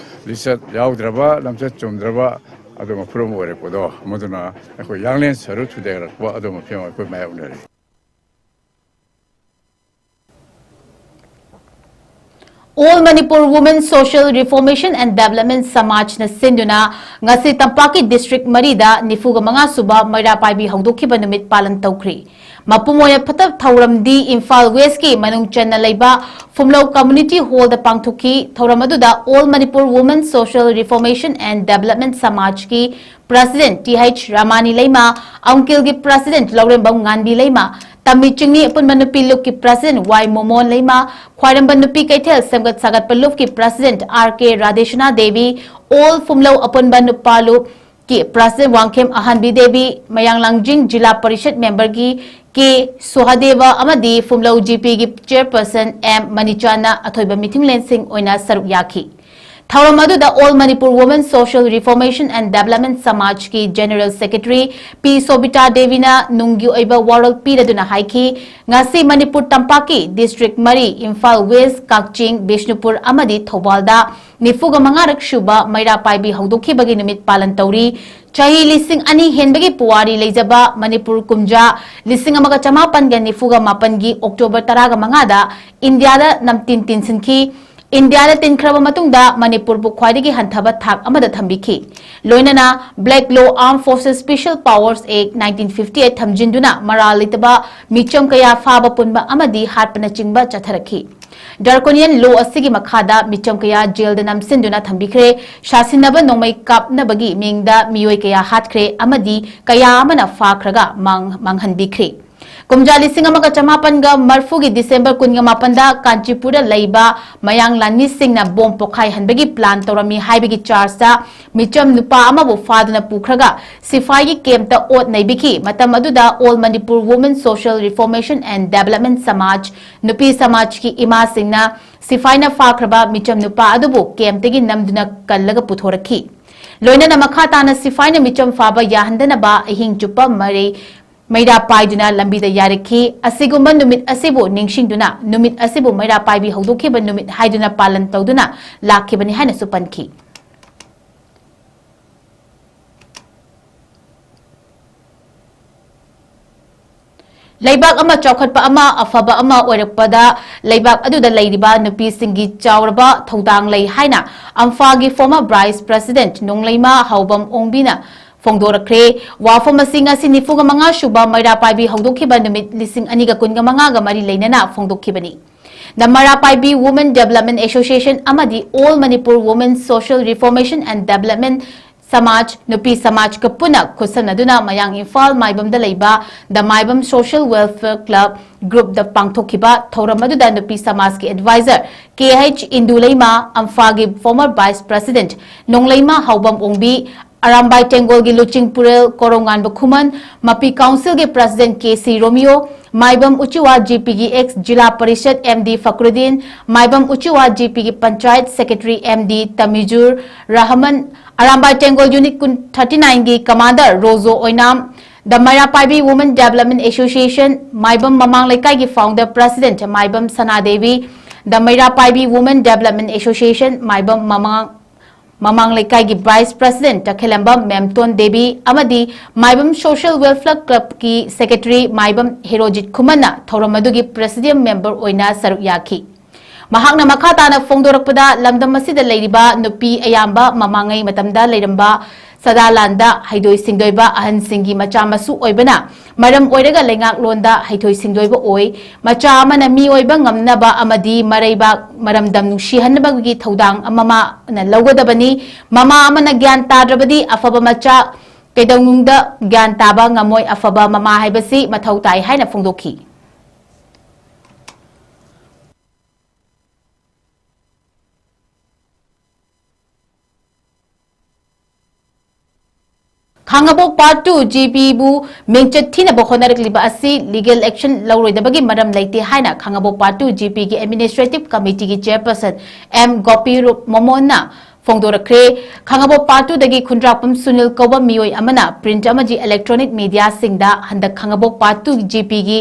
ꯂꯤꯆꯠ ꯌꯥꯎꯗ꯭ꯔꯕ, ꯂꯝꯆꯠ ꯆꯨꯝꯗ꯭ꯔꯕ ꯑꯗꯨꯒꯨꯝꯕ ꯐꯨꯔꯨꯞ ꯑꯣꯏꯔꯛꯄꯗꯣ, ꯃꯗꯨꯅ ꯑꯩꯈꯣꯏ ꯌꯥꯡꯂꯦꯟ ꯁꯔꯨ ꯊꯨꯗꯦꯛꯂꯛꯄ ꯑꯗꯨꯒꯨꯝꯕ ꯐꯤꯕꯝ ꯑꯩꯈꯣꯏ ꯃꯥꯌꯣꯛꯅꯔꯤ꯫ All Manipur Women Social Reformation and Development ꯁꯃꯥꯖꯅ ꯁꯤꯟꯗꯨꯅ ꯉꯁꯤ ꯇꯝꯄꯥꯛꯀꯤ ꯗꯤꯁꯇ꯭ꯔꯤꯛ ꯃꯔꯤꯗ ꯅꯤꯐꯨꯒ ꯃꯉꯥ ꯁꯨꯕ ꯃꯩꯔꯥ ꯄꯥꯏꯕꯤ ꯍꯧꯗꯣꯛꯈꯤꯕ ꯅꯨꯃꯤꯠ ꯄꯥꯂꯟ ꯇꯧꯈ꯭ꯔꯤ꯫ ꯃꯄꯨꯡ ꯑꯣꯏꯅ ꯐꯠꯇ ꯊꯧꯔꯝꯗꯤ ꯏꯝꯐꯥꯜ ꯋꯦꯁꯀꯤ ꯃꯅꯨꯡ ꯆꯟꯅ ꯂꯩꯕ ꯐꯨꯝꯂꯧ ꯀꯝꯃ꯭ꯌꯨꯅꯤꯇꯤ ꯍꯣꯜꯗ ꯄꯥꯡꯊꯣꯛꯈꯤ꯫ ꯊꯧꯔꯝ ꯑꯗꯨꯗ All Manipur Women Social Reformation and Development ꯁꯃꯥꯖꯀꯤ president T H Ramani Leima, ꯑꯪꯀꯤꯜꯒꯤ ꯄ꯭ꯔꯁꯤꯗꯦꯟꯠ ꯂꯧꯔꯦꯝꯕꯝ ꯉꯥꯟꯕꯤ ꯂꯩꯃ, ꯇꯝꯃꯤ ꯆꯤꯡꯃꯤ ꯑꯄꯨꯟꯕ ꯅꯨꯄꯤ ꯂꯨꯞꯀꯤ ꯄ꯭ꯔꯁꯤꯗꯦꯟꯠ ꯋꯥꯏ ꯃꯣꯃꯣꯟ ꯂꯩꯃ, ꯈ꯭ꯋꯥꯏꯔꯝꯕꯟ ꯅꯨꯄꯤ ꯀꯩꯊꯦꯜ ꯁꯦꯝꯒꯠ ꯁꯥꯒꯠꯄ ꯂꯨꯞꯀꯤ ꯄ꯭ꯔꯁꯤꯗꯦꯟꯠ ꯑꯥꯔ ꯀꯦ ꯔꯥꯙꯦꯁꯅꯥ ꯗꯦꯕꯤ, ꯑꯣꯜ ꯐꯨꯝꯂꯧ ꯑꯄꯨꯟꯕ ꯅꯨꯄꯥ ꯂꯨꯞꯀꯤ ꯄ꯭ꯔꯁꯤꯗꯦꯟꯠ ꯋꯥꯡꯈꯦꯝ ꯑꯍꯟꯕꯤ ꯗꯦꯕꯤ, ꯃꯌꯥꯡ ꯂꯥꯡꯖꯤꯡ ꯖꯤꯂꯥ ꯄꯔꯤꯁꯗ ꯃꯦꯝꯕꯔꯒꯤ ꯀꯦ ꯁꯨꯍꯥꯗꯦꯕ ꯑꯃꯗꯤ ꯐꯨꯝꯂꯧ ꯖꯤꯄꯤꯒꯤ ꯆꯦꯌꯔꯄꯔꯁꯟ ꯑꯦꯝ ꯃꯅꯤꯆꯥꯟꯅ ꯑꯊꯣꯏꯕ ꯃꯤꯊꯨꯡꯂꯦꯟꯁꯤꯡ ꯑꯣꯏꯅ ꯁꯔꯨꯛ ꯌꯥꯈꯤ꯫ ꯊꯧꯔꯝ ꯑꯗꯨꯗ All Manipur Women Social Reformation and Development ꯁꯃꯥꯖꯀꯤ ꯖꯦꯅꯔꯦꯜ ꯁꯦꯀ꯭ꯔꯦꯇꯔꯤ ꯄꯤ ꯁꯣꯕꯤꯇꯥ ꯗꯦꯕꯤꯅ ꯅꯨꯡꯒꯤ ꯑꯣꯏꯕ ꯋꯥꯔꯣꯜ ꯄꯤꯔꯗꯨꯅ ꯍꯥꯏꯈꯤ, ꯉꯁꯤ ꯃꯅꯤꯄꯨꯔ ꯇꯝꯄꯥꯛꯀꯤ ꯗꯤꯁꯇ꯭ꯔꯤꯛ ꯃꯔꯤ, ꯏꯝꯐꯥꯜ ꯋꯦꯁ, ꯀꯛꯆꯤꯡ, ꯕꯤꯁꯅꯨꯄꯨꯔ ꯑꯃꯗꯤ ꯊꯧꯕꯥꯜꯗ ꯅꯤꯐꯨꯒ ꯃꯉꯥꯔꯛ ꯁꯨꯕ ꯃꯩꯔꯥ ꯄꯥꯏꯕꯤ ꯍꯧꯗꯣꯛꯈꯤꯕꯒꯤ ꯅꯨꯃꯤꯠ ꯄꯥꯂꯟ ꯇꯧꯔꯤ꯫ ꯆꯍꯤ ꯂꯤꯁꯤꯡ ꯑꯅꯤ ꯍꯦꯟꯕꯒꯤ ꯄꯨꯋꯥꯔꯤ ꯂꯩꯖꯕ ꯃꯅꯤꯄꯨꯔ ꯀꯨꯝꯖꯥ ꯂꯤꯁꯤꯡ ꯑꯃꯒ ꯆꯃꯥꯄꯟꯒ ꯅꯤꯐꯨꯒ ꯃꯥꯄꯟꯒꯤ ꯑꯣꯛꯇꯣꯕꯔ ꯇꯔꯥꯒ ꯃꯉꯥꯗ ꯏꯟꯗꯤꯌꯥꯗ ꯅꯝꯇꯤꯟ ꯇꯤꯟꯁꯤꯟꯈꯤ꯫ ꯏꯟꯗꯤꯌꯥꯗ ꯇꯤꯟꯈ꯭ꯔꯕ ꯃꯇꯨꯡꯗ ꯃꯅꯤꯄꯨꯔꯕꯨ ꯈ꯭ꯋꯥꯏꯗꯒꯤ ꯍꯟꯊꯕ ꯊꯥꯛ ꯑꯃꯗ ꯊꯝꯕꯤꯈꯤ꯫ ꯂꯣꯏꯅꯅ Black Law Armed Forces Special Powers Act nineteen fifty eight ꯊꯝꯖꯤꯟꯗꯨꯅ ꯃꯔꯥꯜ ꯂꯩꯇꯕ ꯃꯤꯆꯝ ꯀꯌꯥ ꯐꯥꯕ ꯄꯨꯟꯕ ꯑꯃꯗꯤ ꯍꯥꯠꯄꯅꯆꯤꯡꯕ ꯆꯠꯊꯔꯛꯈꯤ꯫ ꯗ꯭ꯔꯥꯀꯣꯅꯤꯌꯟ ꯂꯣ ꯑꯁꯤꯒꯤ ꯃꯈꯥꯗ ꯃꯤꯆꯝ ꯀꯌꯥ ꯖꯦꯜꯗ ꯅꯝꯁꯤꯟꯗꯨꯅ ꯊꯝꯕꯤꯈ꯭ꯔꯦ꯫ ꯁꯥꯁꯤꯟꯅꯕ ꯅꯣꯡꯃꯩ ꯀꯥꯞꯅꯕꯒꯤ ꯃꯤꯡꯗ ꯃꯤꯑꯣꯏ ꯀꯌꯥ ꯍꯥꯠꯈ꯭ꯔꯦ ꯑꯃꯗꯤ ꯀꯌꯥ ꯑꯃꯅ ꯐꯥꯈ꯭ꯔꯒ ꯃꯥꯡ-, ꯃꯥꯡꯍꯟꯕꯤꯈ꯭ꯔꯦ꯫ ꯀꯨꯝꯖꯥ ꯂꯤꯁꯤꯡ ꯑꯃꯒ ꯆꯃꯥꯄꯟꯒ ꯃꯔꯐꯨꯒꯤ ꯗꯤꯁꯦꯝꯕꯔ ꯀꯨꯟꯒ ꯃꯥꯄꯟꯗ ꯀꯥꯟꯆꯤꯄꯨꯔꯗ ꯂꯩꯕ ꯃꯌꯥꯡ ꯂꯥꯟꯃꯤꯁꯤꯡꯅ ꯕꯣꯝ ꯄꯣꯈꯥꯏꯍꯟꯕꯒꯤ ꯄ꯭ꯂꯥꯟ ꯇꯧꯔꯝꯃꯤ ꯍꯥꯏꯕꯒꯤ ꯆꯥꯔꯖꯇ ꯃꯤꯆꯝ ꯅꯨꯄꯥ ꯑꯃꯕꯨ ꯐꯥꯗꯨꯅ ꯄꯨꯈ꯭ꯔꯒ ꯁꯤꯐꯥꯏꯒꯤ ꯀꯦꯝꯞꯇ ꯑꯣꯠ ꯅꯩꯕꯤꯈꯤ꯫ ꯃꯇꯝ ꯑꯗꯨꯗ All Manipur Women Social Reformation and Development ꯁꯃꯥꯖ, ꯅꯨꯄꯤ ꯁꯃꯥꯖꯀꯤ ꯏꯃꯥꯁꯤꯡꯅ ꯁꯤꯐꯥꯏꯅ ꯐꯥꯈ꯭ꯔꯕ ꯃꯤꯆꯝ ꯅꯨꯄꯥ ꯑꯗꯨꯕꯨ ꯀꯦꯝꯞꯇꯒꯤ ꯅꯝꯗꯨꯅ ꯀꯜꯂꯒ ꯄꯨꯊꯣꯔꯛꯈꯤ꯫ ꯂꯣꯏꯅꯅ ꯃꯈꯥ ꯇꯥꯅ ꯁꯤꯐꯥꯏꯅ ꯃꯤꯆꯝ ꯐꯥꯕ ꯌꯥꯍꯟꯗꯅꯕ ꯑꯍꯤꯡ ꯆꯨꯞꯄ ꯃꯔꯩ ꯃꯩꯔꯥ ꯄꯥꯏꯗꯨꯅ ꯂꯝꯕꯤꯗ ꯌꯥꯔꯛꯈꯤ꯫ ꯑꯁꯤꯒꯨꯝꯕ ꯅꯨꯃꯤꯠ ꯑꯁꯤꯕꯨ ꯅꯤꯡꯁꯤꯡꯗꯨꯅ ꯅꯨꯃꯤꯠ ꯑꯁꯤꯕꯨ ꯃꯩꯔꯥ ꯄꯥꯏꯕꯤ ꯍꯧꯗꯣꯛꯈꯤꯕ ꯅꯨꯃꯤꯠ ꯍꯥꯏꯗꯨꯅ ꯄꯥꯂꯟ ꯇꯧꯗꯨꯅ ꯂꯥꯛꯈꯤꯕꯅꯤ ꯍꯥꯏꯅꯁꯨ ꯄꯟꯈꯤ꯫ ꯂꯩꯕꯥꯛ ꯑꯃ ꯆꯥꯎꯈꯠꯄ ꯑꯃ, ꯑꯐꯕ ꯑꯃ ꯑꯣꯏꯔꯛꯄꯗ ꯂꯩꯕꯥꯛ ꯑꯗꯨꯗ ꯂꯩꯔꯤꯕ ꯅꯨꯄꯤꯁꯤꯡꯒꯤ ꯆꯥꯎꯔꯕ ꯊꯧꯗꯥꯡ ꯂꯩ ꯍꯥꯏꯅ ꯑꯝꯐꯥꯒꯤ former vice president ꯅꯣꯡꯂꯩꯃ ꯍꯥꯎꯕꯝ ꯑꯣꯡꯕꯤꯅ ꯐꯣꯡꯗꯣꯔꯛꯈ꯭ꯔꯦ꯫ ꯋꯥꯐꯝ ꯑꯁꯤ ꯉꯁꯤ ꯅꯤꯐꯨꯒ ꯃꯉꯥ ꯁꯨꯕ ꯃꯩꯔꯥ ꯄꯥꯏꯕꯤ ꯍꯧꯗꯣꯛꯈꯤꯕ ꯅꯨꯃꯤꯠ ꯂꯤꯁꯤꯡ ꯑꯅꯤꯒ ꯀꯨꯟꯒ ꯃꯉꯥꯒ ꯃꯔꯤ ꯂꯩꯅꯅ ꯐꯣꯡꯗꯣꯛꯈꯤꯕꯅꯤ꯫ The Meira Paibi Women Development Association ꯑꯃꯗꯤ All Manipur Women Social Reformation and Development ꯁꯃꯥꯖ, ꯅꯨꯄꯤ ꯁꯃꯥꯖꯀ ꯄꯨꯟꯅ ꯈꯨꯠꯁꯝꯅꯗꯨꯅ ꯃꯌꯥꯡ ꯏꯝꯐꯥꯜ ꯃꯥꯏꯕꯝꯗ ꯂꯩꯕ The Maibam Social Welfare Club groupꯗ ꯄꯥꯡꯊꯣꯛꯈꯤꯕ ꯊꯧꯔꯝ ꯑꯗꯨꯗ ꯅꯨꯄꯤ ꯁꯃꯥꯖꯀꯤ advisor K H Indu Leima, ꯑꯝꯐꯥꯒꯤ former vice president Nongleima Haobam Ongbi, Arambai ꯇꯦꯡꯒꯣꯜꯒꯤ ꯂꯨꯆꯤꯡ ꯄꯨꯔꯦꯜ ꯀꯣꯔꯧꯉꯥꯟꯕ ꯈꯨꯃꯟ, ꯃꯄꯤ councilꯒꯤ president K C Romeo, Maibam Uchiwa ꯖꯤꯄꯤꯒꯤ ex zila parishad M D Fakrudin, Maibam Uchiwa ꯖꯤꯄꯤꯒꯤ panchayat secretary M D Tamizur Rahman, Arambai Tenggol unit ꯀꯨꯟ, thirty nineꯒꯤ commander Rojo Oinam, The Meira Paibi Women Development Association Maibam Mamang ꯂꯩꯀꯥꯏꯒꯤ founder president Maibam ꯁꯅꯥꯗꯦꯕꯤ, The Meira Paibi Women Development Association Maibam ꯃꯃꯥꯡ ꯃꯃꯥꯡ ꯂꯩꯀꯥꯏꯒꯤ vice president ꯇꯈꯦꯂꯝꯕꯝ ꯃꯦꯝꯇꯣꯟ ꯗꯦꯕꯤ ꯑꯃꯗꯤ ꯃꯥꯏꯕꯝ Social Welfare Clubꯀꯤ secretary ꯃꯥꯏꯕꯝ ꯍꯦꯔꯣꯖꯤꯠ ꯈꯨꯃꯟꯅ ꯊꯧꯔꯝ ꯑꯗꯨꯒꯤ presidium member ꯑꯣꯏꯅ ꯁꯔꯨꯛ ꯌꯥꯈꯤ꯫ ꯃꯍꯥꯛꯅ ꯃꯈꯥ ꯇꯥꯅ ꯐꯣꯡꯗꯣꯔꯛꯄꯗ, ꯂꯝꯗꯝ ꯑꯁꯤꯗ ꯂꯩꯔꯤꯕ ꯅꯨꯄꯤ ꯑꯌꯥꯝꯕ ꯃꯃꯥꯡꯉꯩ ꯃꯇꯝꯗ ꯂꯩꯔꯝꯕ ꯁꯗꯥ ꯂꯥꯟꯗ ꯍꯩꯊꯣꯏ ꯁꯤꯡꯊꯣꯏꯕ ꯑꯍꯟꯁꯤꯡꯒꯤ ꯃꯆꯥ ꯃꯁꯨ ꯑꯣꯏꯕꯅ ꯃꯔꯝ ꯑꯣꯏꯔꯒ ꯂꯩꯉꯥꯛꯂꯣꯟꯗ ꯍꯩꯊꯣꯏ ꯁꯤꯡꯊꯣꯏꯕ ꯑꯣꯏ꯫ ꯃꯆꯥ ꯑꯃꯅ ꯃꯤ ꯑꯣꯏꯕ ꯉꯝꯅꯕ ꯑꯃꯗꯤ ꯃꯔꯩꯕꯥꯛ ꯃꯔꯝꯗꯝ ꯅꯨꯡꯁꯤꯍꯟꯅꯕꯒꯤ ꯊꯧꯗꯥꯡ ꯃꯃꯥꯅ ꯂꯧꯒꯗꯕꯅꯤ꯫ ꯃꯃꯥ ꯑꯃꯅ ꯒ꯭ꯌꯥꯟ ꯇꯥꯗ꯭ꯔꯕꯗꯤ ꯑꯐꯕ ꯃꯆꯥ ꯀꯩꯗꯧꯅꯨꯡꯗ ꯒ꯭ꯌꯥꯟ ꯇꯥꯕ ꯉꯝꯃꯣꯏ꯫ ꯑꯐꯕ ꯃꯃꯥ ꯍꯥꯏꯕꯁꯤ ꯃꯊꯧ ꯇꯥꯏ ꯍꯥꯏꯅ ꯐꯣꯡꯗꯣꯛꯈꯤ꯫ ꯈꯥꯡꯉꯕꯣꯛ Part two G P ꯕꯨ ꯃꯤꯡꯆꯠ ꯊꯤꯅꯕ ꯍꯣꯠꯅꯔꯛꯂꯤꯕ ꯑꯁꯤ legal action ꯂꯧꯔꯣꯏꯗꯕꯒꯤ ꯃꯔꯝ ꯂꯩꯇꯦ ꯍꯥꯏꯅ ꯈꯥꯡꯉꯕꯣꯛ Part two G P ꯒꯤ Administrative Committee ꯒꯤ Chairperson M ꯒꯣꯄꯤ ꯔꯨꯞ ꯃꯣꯃꯣꯟꯅ ꯐꯣꯡꯗꯣꯔꯛꯈ꯭ꯔꯦ꯫ ꯈꯥꯡꯉꯕꯣꯛ Part two ꯗꯒꯤ ꯈꯨꯟꯗ꯭ꯔꯥꯛꯄꯝ ꯁꯨꯅꯤꯜ ꯀꯧꯕ ꯃꯤꯑꯣꯏ ꯑꯃꯅ print ꯑꯃꯗꯤ electronic media ꯁꯤꯡꯗ ꯍꯟꯗꯛ ꯈꯥꯡꯉꯕꯣꯛ Part two G P ꯒꯤ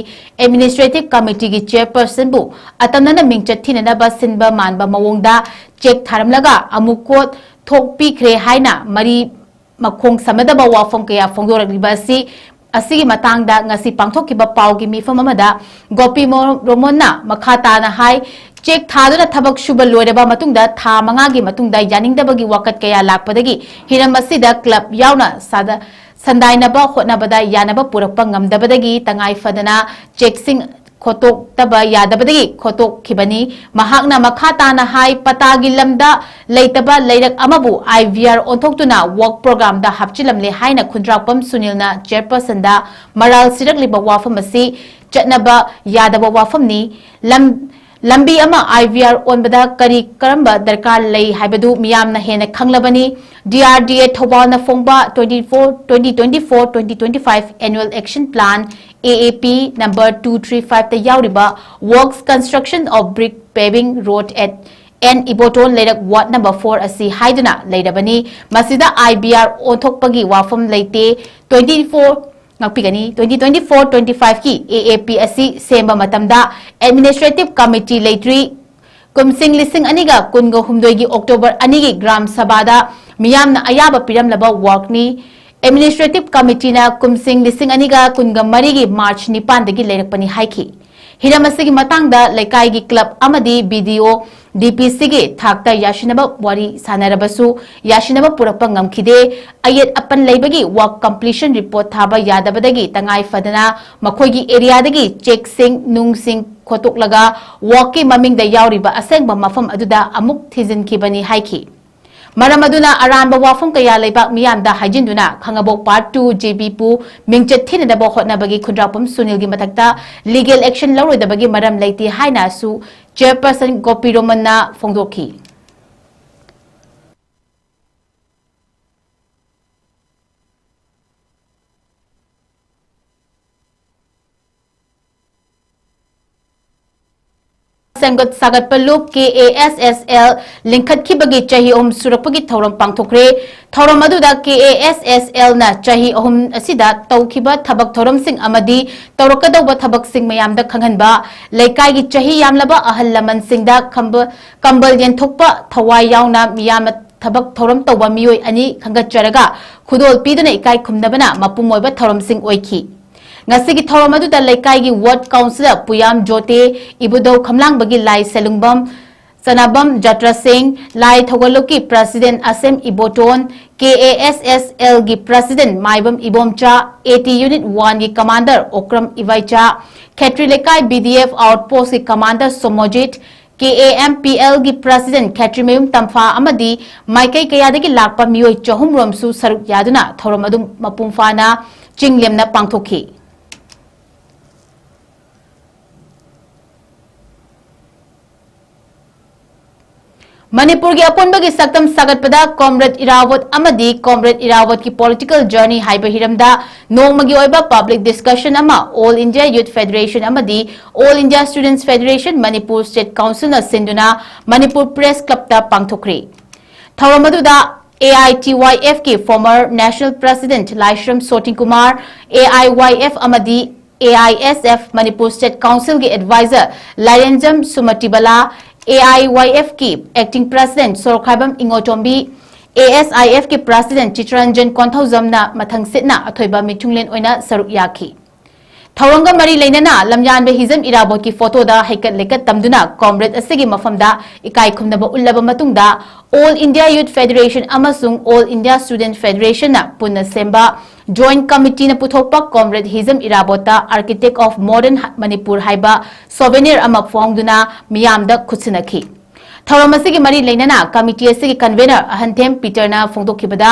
Administrative Committee ꯒꯤ Chairperson ꯕꯨ ꯑꯇꯝꯅꯅ ꯃꯤꯡꯆꯠ ꯊꯤꯅꯅꯕ ꯁꯤꯟꯕ ꯃꯥꯟꯕ ꯃꯑꯣꯡꯗ cheque ꯊꯥꯔꯝꯂꯒ ꯑꯃꯨꯛ ꯀꯣꯠ ꯊꯣꯛꯄꯤꯈ꯭ꯔꯦ ꯍꯥꯏꯅ ꯃꯔꯤ ꯃꯈꯣꯡ ꯁꯝꯅꯗꯕ ꯋꯥꯐꯝ ꯀꯌꯥ ꯐꯣꯡꯗꯣꯔꯛꯂꯤꯕ ꯑꯁꯤ, ꯑꯁꯤꯒꯤ ꯃꯇꯥꯡꯗ ꯉꯁꯤ ꯄꯥꯡꯊꯣꯛꯈꯤꯕ ꯄꯥꯎꯒꯤ ꯃꯤꯐꯝ ꯑꯃꯗ ꯒꯣꯄꯤ ꯃꯣ-, ꯔꯣꯃꯣꯟꯅ ꯃꯈꯥ ꯇꯥꯅ ꯍꯥꯏ, cheque ꯊꯥꯗꯨꯅ ꯊꯕꯛ ꯁꯨꯕ ꯂꯣꯏꯔꯕ ꯃꯇꯨꯡꯗ ꯊꯥ ꯃꯉꯥꯒꯤ ꯃꯇꯨꯡꯗ ꯌꯥꯅꯤꯡꯗꯕꯒꯤ ꯋꯥꯀꯠ ꯀꯌꯥ ꯂꯥꯛꯄꯗꯒꯤ ꯍꯤꯔꯝ ꯑꯁꯤꯗ club ꯌꯥꯎꯅ ꯁꯥꯗ-, ꯁꯟꯗꯥꯏꯅꯕ ꯍꯣꯠꯅꯕꯗ ꯌꯥꯅꯕ ꯄꯨꯔꯛꯄ ꯉꯝꯗꯕꯗꯒꯤ ꯇꯉꯥꯏ ꯐꯗꯅ cheque ꯁꯤꯡ ꯈꯣꯠꯇꯣꯛꯇꯕ ꯌꯥꯗꯕꯗꯒꯤ ꯈꯣꯠꯇꯣꯛꯈꯤꯕꯅꯤ꯫ ꯃꯍꯥꯛꯅ ꯃꯈꯥ ꯇꯥꯅ ꯍꯥꯏ, ꯄꯇꯥꯒꯤ ꯂꯝꯗ ꯂꯩꯇꯕ ꯂꯩꯔꯛ ꯑꯃꯕꯨ I V R ꯑꯣꯟꯊꯣꯛꯇꯨꯅ work program ꯗ ꯍꯥꯞꯆꯤꯜꯂꯝꯂꯦ ꯍꯥꯏꯅ ꯈꯨꯟꯗ꯭ꯔꯥꯛꯄꯝ ꯁꯨꯅꯤꯜꯅ Chairperson ꯗ ꯃꯔꯥꯜ ꯁꯤꯔꯛꯂꯤꯕ ꯋꯥꯐꯝ ꯑꯁꯤ ꯆꯠꯅꯕ ꯌꯥꯗꯕ ꯋꯥꯐꯝꯅꯤ꯫ ꯂꯝ-, ꯂꯝꯕꯤ ꯑꯃ I V R ꯑꯣꯟꯕꯗ ꯀꯔꯤ ꯀꯔꯝꯕ ꯗꯔꯀꯥꯔ ꯂꯩ ꯍꯥꯏꯕꯗꯨ ꯃꯤꯌꯥꯝꯅ ꯍꯦꯟꯅ ꯈꯪꯂꯕꯅꯤ꯫ D R D A ꯊꯧꯕꯥꯜꯅ ꯐꯣꯡꯕ twenty four, twenty twenty four, twenty twenty five Annual Action Plan, A A P number two three five ꯇ ꯌꯥꯎꯔꯤꯕ Works Construction of Brick Paving Road at N Iboton, ꯂꯩꯔꯛ ward number four ꯑꯁꯤ ꯍꯥꯏꯗꯨꯅ ꯂꯩꯔꯕꯅꯤ꯫ ꯃꯁꯤꯗ I V R ꯑꯣꯟꯊꯣꯛꯄꯒꯤ ꯋꯥꯐꯝ ꯂꯩꯇꯦ꯫ Twenty four, ꯉꯥꯛꯄꯤꯒꯅꯤ, twenty twenty four twenty five ꯀꯤ A A P ꯑꯁꯤ ꯁꯦꯝꯕ ꯃꯇꯝꯗ Administrative Committee ꯂꯩꯇ꯭ꯔꯤ꯫ ꯀꯨꯝꯁꯤꯡ ꯂꯤꯁꯤꯡ ꯑꯅꯤꯒ ꯀꯨꯟꯒ ꯍꯨꯝꯗꯣꯏꯒꯤ October ꯑꯅꯤꯒꯤ ꯒ꯭ꯔꯥꯝ ꯁꯚꯥꯗ ꯃꯤꯌꯥꯝꯅ ꯑꯌꯥꯕ ꯄꯤꯔꯝꯂꯕ work ꯅꯤ꯫ Administrative Committee ꯅ ꯀꯨꯝꯁꯤꯡ ꯂꯤꯁꯤꯡ ꯑꯅꯤꯒ ꯀꯨꯟꯒ ꯃꯔꯤꯒꯤ March ꯅꯤꯄꯥꯟꯗꯒꯤ ꯂꯩꯔꯛꯄꯅꯤ ꯍꯥꯏꯈꯤ꯫ ꯍꯤꯔꯝ ꯑꯁꯤꯒꯤ ꯃꯇꯥꯡꯗ ꯂꯩꯀꯥꯏꯒꯤ club ꯑꯃꯗꯤ B D O, D P C ꯒꯤ ꯊꯥꯛꯇ ꯌꯥꯁꯤꯟꯅꯕ ꯋꯥꯔꯤ ꯁꯥꯟꯅꯔꯕꯁꯨ ꯌꯥꯁꯤꯟꯅꯕ ꯄꯨꯔꯛꯄ ꯉꯝꯈꯤꯗꯦ꯫ ꯑꯌꯦꯠ ꯑꯄꯟ ꯂꯩꯕꯒꯤ work completion report ꯊꯥꯕ ꯌꯥꯗꯕꯗꯒꯤ ꯇꯉꯥꯏ ꯐꯗꯅ ꯃꯈꯣꯏꯒꯤ area ꯗꯒꯤ cheque ꯁꯤꯡ, ꯅꯨꯡꯁꯤꯡ ꯈꯣꯠꯇꯣꯛꯂꯒ work ꯀꯤ ꯃꯃꯤꯡꯗ ꯌꯥꯎꯔꯤꯕ ꯑꯁꯦꯡꯕ ꯃꯐꯝ ꯑꯗꯨꯗ ꯑꯃꯨꯛ ꯊꯤꯖꯤꯟꯈꯤꯕꯅꯤ ꯍꯥꯏꯈꯤ꯫ ꯃꯔꯝ ꯑꯗꯨꯅ ꯑꯔꯥꯟꯕ ꯋꯥꯐꯝ ꯀꯌꯥ ꯂꯩꯕꯥꯛ ꯃꯤꯌꯥꯝꯗ ꯍꯥꯏꯖꯤꯟꯗꯨꯅ ꯈꯪꯉꯕꯣꯛ Part two JBꯕꯨ ꯃꯤꯡꯆꯠ ꯊꯤꯅꯅꯕ ꯍꯣꯠꯅꯕꯒꯤ ꯈꯨꯟꯗ꯭ꯔꯥꯛꯄꯝ ꯁꯨꯅꯤꯜꯒꯤ ꯃꯊꯛꯇ legal action ꯂꯧꯔꯣꯏꯗꯕꯒꯤ ꯃꯔꯝ ꯂꯩꯇꯦ ꯍꯥꯏꯅꯁꯨ Chairperson ꯒꯣꯄꯤ ꯔꯣꯃꯟꯅ ꯐꯣꯡꯗꯣꯛꯈꯤ꯫ ꯁꯦꯝꯒꯠ ꯁꯥꯒꯠꯄ ꯂꯨꯞ KASSL ꯂꯤꯡꯈꯠꯈꯤꯕꯒꯤ ꯆꯍꯤ ꯑꯍꯨꯝ ꯁꯨꯔꯛꯄꯒꯤ ꯊꯧꯔꯝ ꯄꯥꯡꯊꯣꯛꯈ꯭ꯔꯦ꯫ ꯊꯧꯔꯝ ꯑꯗꯨꯗ KASSLꯅ ꯆꯍꯤ ꯑꯍꯨꯝ ꯑꯁꯤꯗ ꯇꯧꯈꯤꯕ ꯊꯕꯛ ꯊꯧꯔꯝꯁꯤꯡ ꯑꯃꯗꯤ ꯇꯧꯔꯛꯀꯗꯧꯕ ꯊꯕꯛꯁꯤꯡ ꯃꯌꯥꯝꯗ ꯈꯪꯍꯟꯕ, ꯂꯩꯀꯥꯏꯒꯤ ꯆꯍꯤ ꯌꯥꯝꯂꯕ ꯑꯍꯜ ꯂꯃꯟꯁꯤꯡꯗ ꯈꯝꯕ-, ꯀꯝꯕꯜ ꯌꯦꯟꯊꯣꯛꯄ, ꯊꯋꯥꯏ ꯌꯥꯎꯅ ꯃꯤꯌꯥꯝꯅ ꯊꯕꯛ ꯊꯧꯔꯝ ꯇꯧꯕ ꯃꯤꯑꯣꯏ ꯑꯅꯤ ꯈꯟꯒꯠꯆꯔꯒ ꯈꯨꯗꯣꯜ ꯄꯤꯗꯨꯅ ꯏꯀꯥꯏ ꯈꯨꯝꯅꯕꯅ ꯃꯄꯨꯡ ꯑꯣꯏꯕ ꯊꯧꯔꯝꯁꯤꯡ ꯑꯣꯏꯈꯤ꯫ ꯉꯁꯤꯒꯤ ꯊꯧꯔꯝ ꯑꯗꯨꯗ ꯂꯩꯀꯥꯏꯒꯤ ward councillor ꯄꯨꯌꯥꯝ ꯖꯣꯇꯦ, ꯏꯕꯨꯙꯧ ꯈꯝꯂꯥꯡꯕꯒꯤ ꯂꯥꯏ ꯁꯦꯂꯨꯡꯕꯝ ꯆꯅꯥꯕꯝ ꯖꯇ꯭ꯔꯥ ꯁꯤꯡ, ꯂꯥꯏ ꯊꯧꯒꯠꯂꯨꯞꯀꯤ president ꯑꯁꯦꯝ Iboton, KASSLꯒꯤ president Maibam Ibomcha, AT Unit Oneꯒꯤ commander Okram ꯏꯕꯥꯏꯆꯥ, ꯈꯦꯇ꯭ꯔꯤ ꯂꯩꯀꯥꯏ BDF outpostꯀꯤ commander ꯁꯣꯃꯣꯖꯤꯠ, KAMPLꯒꯤ president ꯈꯦꯇ꯭ꯔꯤꯃꯌꯨꯝ ꯇꯝꯐꯥ ꯑꯃꯗꯤ ꯃꯥꯏꯀꯩ ꯀꯌꯥꯗꯒꯤ ꯂꯥꯛꯄ ꯃꯤꯑꯣꯏ ꯆꯍꯨꯝ ꯔꯣꯝꯁꯨ ꯁꯔꯨꯛ ꯌꯥꯗꯨꯅ ꯊꯧꯔꯝ ꯑꯗꯨ ꯃꯄꯨꯡ ꯐꯥꯅ ꯆꯤꯡ ꯂꯦꯝꯅ ꯄꯥꯡꯊꯣꯛꯈꯤ꯫ ꯃꯅꯤꯄꯨꯔꯒꯤ ꯑꯄꯨꯟꯕꯒꯤ ꯁꯛꯇꯝ ꯁꯥꯒꯠꯄꯗ Comrade ꯏꯔꯥꯕꯣꯠ ꯑꯃꯗꯤ Comrade ꯏꯔꯥꯕꯣꯠꯀꯤ political journey ꯍꯥꯏꯕ ꯍꯤꯔꯝꯗ ꯅꯣꯡꯃꯒꯤ ꯑꯣꯏꯕ public discussion ꯑꯃ All India Youth Federation ꯑꯃꯗꯤ All India Students Federation Manipur State Councilꯅ ꯁꯤꯟꯗꯨꯅ ꯃꯅꯤꯄꯨꯔ Press Clubꯇ ꯄꯥꯡꯊꯣꯛꯈ꯭ꯔꯦ꯫ ꯊꯧꯔꯝ ꯑꯗꯨꯗ AITYFꯀꯤ former national president ꯂꯥꯏꯁ꯭ꯔꯝ ꯁꯣꯇꯤꯟ ꯀꯨꯃꯥꯔ, AIYF ꯑꯃꯗꯤ AISF Manipur State Councilꯒꯤ advisor ꯂꯥꯏꯔꯦꯟꯖꯝ ꯁꯨꯃꯇꯤꯕꯂꯥ, AIYFꯀꯤ acting president ꯁꯣꯔꯣꯛꯈꯥꯏꯕꯝ ꯏꯉꯣꯇꯣꯝꯕꯤ, ASIFꯀꯤ president ꯆꯤꯇ꯭ꯔꯟꯖꯟ ꯀꯣꯟꯊꯧꯖꯝꯅ ꯃꯊꯪꯁꯤꯠꯅ ꯑꯊꯣꯏꯕ ꯃꯤꯊꯨꯡꯂꯦꯟ ꯑꯣꯏꯅ ꯁꯔꯨꯛ ꯌꯥꯈꯤ꯫ ꯊꯧꯔꯝꯒ ꯃꯔꯤ ꯂꯩꯅꯅ ꯂꯝꯌꯥꯟꯕ ꯍꯤꯖꯝ ꯏꯔꯥꯕꯣꯠꯀꯤ photoꯗ ꯍꯩꯀꯠ ꯂꯩꯀꯠ ꯇꯝꯗꯨꯅ comrade ꯑꯁꯤꯒꯤ ꯃꯐꯝꯗ ꯏꯀꯥꯏ ꯈꯨꯝꯅꯕ ꯎꯠꯂꯕ ꯃꯇꯨꯡꯗ All India Youth Federation ꯑꯃꯁꯨꯡ All India Student Federationꯅ ꯄꯨꯟꯅ ꯁꯦꯝꯕ joint committeeꯅ ꯄꯨꯊꯣꯛꯄ Comrade Hijam ꯏꯔꯥꯕꯣꯠꯇ Architect of Modern Manipur ꯍꯥꯏꯕ souvenir ꯑꯃ ꯐꯣꯡꯗꯨꯅ ꯃꯤꯌꯥꯝꯗ ꯈꯨꯠꯁꯤꯟꯅꯈꯤ꯫ ꯊꯧꯔꯝ ꯑꯁꯤꯒꯤ ꯃꯔꯤ ꯂꯩꯅꯅ ꯀꯃꯤꯇꯤ ꯑꯁꯤꯒꯤ ꯀꯟꯚꯦꯅꯔ ꯑꯍꯟꯊꯦꯝ ꯄꯤꯇꯔꯅ ꯐꯣꯡꯗꯣꯛꯈꯤꯕꯗ,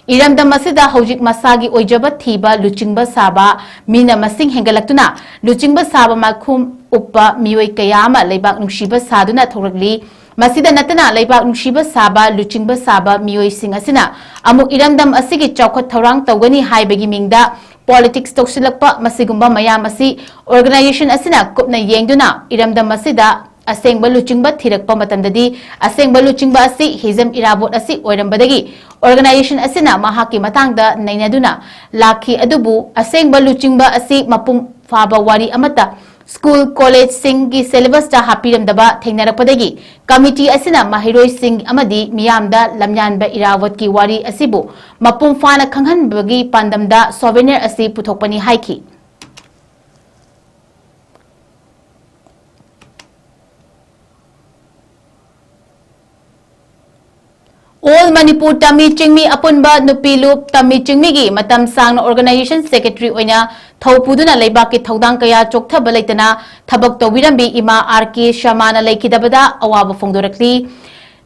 ꯏꯔꯝꯗꯝ ꯑꯁꯤꯗ ꯍꯧꯖꯤꯛ ꯃꯁꯥꯒꯤ ꯑꯣꯏꯖꯕ ꯊꯤꯕ ꯂꯨꯆꯤꯡꯕ ꯁꯥꯕ ꯃꯤꯅ ꯃꯁꯤꯡ ꯍꯦꯟꯒꯠꯂꯛꯇꯨꯅ ꯂꯨꯆꯤꯡꯕ ꯁꯥꯕ ꯃꯥꯏꯈꯨꯝ ꯎꯞꯄ ꯃꯤꯑꯣꯏ ꯀꯌꯥ ꯑꯃ ꯂꯩꯕꯥꯛ ꯅꯨꯡꯁꯤꯕ ꯁꯥꯗꯨꯅ ꯊꯣꯛꯂꯛꯂꯤ꯫ ꯃꯁꯤꯗ ꯅꯠꯇꯅ ꯂꯩꯕꯥꯛ ꯅꯨꯡꯁꯤꯕ ꯁꯥꯕ ꯂꯨꯆꯤꯡꯕ ꯁꯥꯕ ꯃꯤꯑꯣꯏꯁꯤꯡ ꯑꯁꯤꯅ ꯑꯃꯨꯛ ꯏꯔꯝꯗꯝ ꯑꯁꯤꯒꯤ ꯆꯥꯎꯈꯠ ꯊꯧꯔꯥꯡ ꯇꯧꯒꯅꯤ ꯍꯥꯏꯕꯒꯤ ꯃꯤꯡꯗ ꯄꯣꯂꯤꯇꯤꯛꯁ ꯇꯧꯁꯤꯜꯂꯛꯄ, ꯃꯁꯤꯒꯨꯝꯕ ꯃꯌꯥꯝ ꯑꯁꯤ ꯑꯣꯔꯒꯅꯥꯏꯖꯦꯁꯟ ꯑꯁꯤꯅ ꯀꯨꯞꯅ ꯌꯦꯡꯗꯨꯅ ꯏꯔꯝꯗꯝ ꯑꯁꯤꯗ ꯑꯁꯦꯡꯕ ꯂꯨꯆꯤꯡꯕ ꯊꯤꯔꯛꯄ ꯃꯇꯝꯗꯗꯤ, ꯑꯁꯦꯡꯕ ꯂꯨꯆꯤꯡꯕ ꯑꯁꯤ ꯍꯤꯖꯝ ꯏꯔꯥꯕꯣꯠ ꯑꯁꯤ ꯑꯣꯏꯔꯝꯕꯗꯒꯤ ꯑꯣꯔꯒꯅꯥꯏꯖꯦꯁꯟ ꯑꯁꯤꯅ ꯃꯍꯥꯛꯀꯤ ꯃꯇꯥꯡꯗ ꯅꯩꯅꯗꯨꯅ ꯂꯥꯛꯈꯤ꯫ ꯑꯗꯨꯕꯨ ꯑꯁꯦꯡꯕ ꯂꯨꯆꯤꯡꯕ ꯑꯁꯤ ꯃꯄꯨꯡ ꯐꯥꯕ ꯋꯥꯔꯤ ꯑꯃꯠꯇ ꯁ꯭ꯀꯨꯜ, ꯀꯣꯂꯦꯖꯁꯤꯡꯒꯤ ꯁꯦꯂꯦꯕꯁꯇ ꯍꯥꯞꯄꯤꯔꯝꯗꯕ ꯊꯦꯡꯅꯔꯛꯄꯗꯒꯤ ꯀꯃꯤꯇꯤ ꯑꯁꯤꯅ ꯃꯍꯩꯔꯣꯏꯁꯤꯡ ꯑꯃꯗꯤ ꯃꯤꯌꯥꯝꯗ ꯂꯝꯌꯥꯟꯕ ꯏꯔꯥꯕꯣꯠꯀꯤ ꯋꯥꯔꯤ ꯑꯁꯤꯕꯨ ꯃꯄꯨꯡ ꯐꯥꯅ ꯈꯪꯍꯟꯕꯒꯤ ꯄꯥꯟꯗꯝꯗ ꯁꯣꯚꯦꯅꯤꯌꯔ ꯑꯁꯤ ꯄꯨꯊꯣꯛꯄꯅꯤ ꯍꯥꯏꯈꯤ꯫ ꯑꯣꯜ ꯃꯅꯤꯄꯨꯔ ꯇꯝꯃꯤ ꯆꯤꯡꯃꯤ ꯑꯄꯨꯟꯕ ꯅꯨꯄꯤ ꯂꯨꯞ ꯇꯝꯃꯤ ꯆꯤꯡꯃꯤꯒꯤ ꯃꯇꯝ ꯁꯥꯡꯅ ꯑꯣꯔꯒꯅꯥꯏꯖꯦꯁꯟ ꯁꯦꯀ꯭ꯔꯦꯇꯔꯤ ꯑꯣꯏꯅ ꯊꯧ ꯄꯨꯗꯨꯅ ꯂꯩꯕꯥꯛꯀꯤ ꯊꯧꯗꯥꯡ ꯀꯌꯥ ꯆꯣꯛꯊꯕ ꯂꯩꯇꯅ ꯊꯕꯛ ꯇꯧꯕꯤꯔꯝꯕꯤ ꯏꯃꯥ ꯑꯥꯔ ꯀꯦ ꯁ꯭ꯌꯥꯃꯥꯅ ꯂꯩꯈꯤꯗꯕꯗ ꯑꯋꯥꯕ ꯐꯣꯡꯗꯣꯔꯛꯂꯤ꯫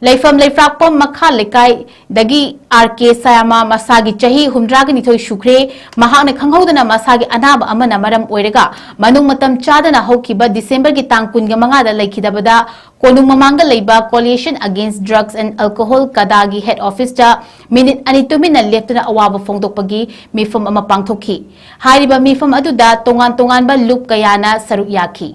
ꯂꯩꯐꯝ ꯂꯩꯐ꯭ꯔꯥꯛꯄꯝ ꯃꯈꯥ ꯂꯩꯀꯥꯏꯗꯒꯤ ꯑꯥꯔ ꯀꯦ ꯁ꯭ꯌꯥꯃꯥ ꯃꯁꯥꯒꯤ ꯆꯍꯤ ꯍꯨꯝꯗ꯭ꯔꯥꯒ ꯅꯤꯊꯣꯏ ꯁꯨꯈ꯭ꯔꯦ꯫ ꯃꯍꯥꯛꯅ ꯈꯪꯍꯧꯗꯅ ꯃꯁꯥꯒꯤ ꯑꯅꯥꯕ ꯑꯃꯅ ꯃꯔꯝ ꯑꯣꯏꯔꯒ ꯃꯅꯨꯡ ꯃꯇꯝ ꯆꯥꯗꯅ ꯍꯧꯈꯤꯕ ꯗꯤꯁꯦꯝꯕꯔꯒꯤ ꯇꯥꯡ ꯀꯨꯟꯒ ꯃꯉꯥꯗ ꯂꯩꯈꯤꯗꯕꯗ ꯀꯣꯅꯨꯡ ꯃꯃꯥꯡꯗ ꯂꯩꯕ Coalition Against Drugs and Alcohol, ꯀꯗꯥꯒꯤ ꯍꯦꯗ ꯑꯣꯐꯤꯁꯇ ꯃꯤꯅꯤꯠ ꯑꯅꯤ ꯇꯨꯃꯤꯟꯅ ꯂꯦꯞꯇꯨꯅ ꯑꯋꯥꯕ ꯐꯣꯡꯗꯣꯛꯄꯒꯤ ꯃꯤꯐꯝ ꯑꯃ ꯄꯥꯡꯊꯣꯛꯈꯤ꯫ ꯍꯥꯏꯔꯤꯕ ꯃꯤꯐꯝ ꯑꯗꯨꯗ ꯇꯣꯉꯥꯟ ꯇꯣꯉꯥꯟꯕ ꯂꯨꯞ ꯀꯌꯥꯅ ꯁꯔꯨꯛ ꯌꯥꯈꯤ꯫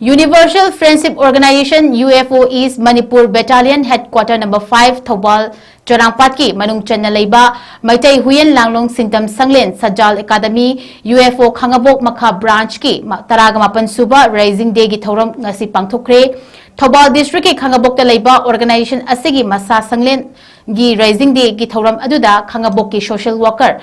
Universal Friendship Organization, U F O, East Manipur Battalion Headquarter number five, Thoubal ꯆꯔꯥꯡꯄꯥꯠꯀꯤ ꯃꯅꯨꯡ ꯆꯟꯅ ꯂꯩꯕ ꯃꯩꯇꯩ ꯍꯨꯏꯌꯦꯟ ꯂꯥꯡꯂꯣꯡ ꯁꯤꯡꯇꯝ ꯁꯪꯂꯦꯟ ꯁꯖꯥꯜ ꯑꯦꯀꯥꯗꯃꯤ, U F O, ꯈꯥꯉꯕꯣꯛ ꯃꯈꯥ ꯕ꯭ꯔꯥꯟꯆꯀꯤ ꯃ-, ꯇꯔꯥꯒ ꯃꯥꯄꯟ ꯁꯨꯕ Raising Day ꯒꯤ ꯊꯧꯔꯝ ꯉꯁꯤ ꯄꯥꯡꯊꯣꯛꯈ꯭ꯔꯦ꯫ ꯊꯧꯕꯥꯜ ꯗꯤꯁꯇ꯭ꯔꯤꯛꯀꯤ ꯈꯥꯉꯕꯣꯛꯇ ꯂꯩꯕ ꯑꯣꯔꯒꯅꯥꯏꯖꯦꯁꯟ ꯑꯁꯤꯒꯤ ꯃꯁꯥ ꯁꯪꯂꯦꯟꯒꯤ Raising Day ꯒꯤ ꯊꯧꯔꯝ ꯑꯗꯨꯗ ꯈꯥꯉꯕꯣꯛꯀꯤ social worker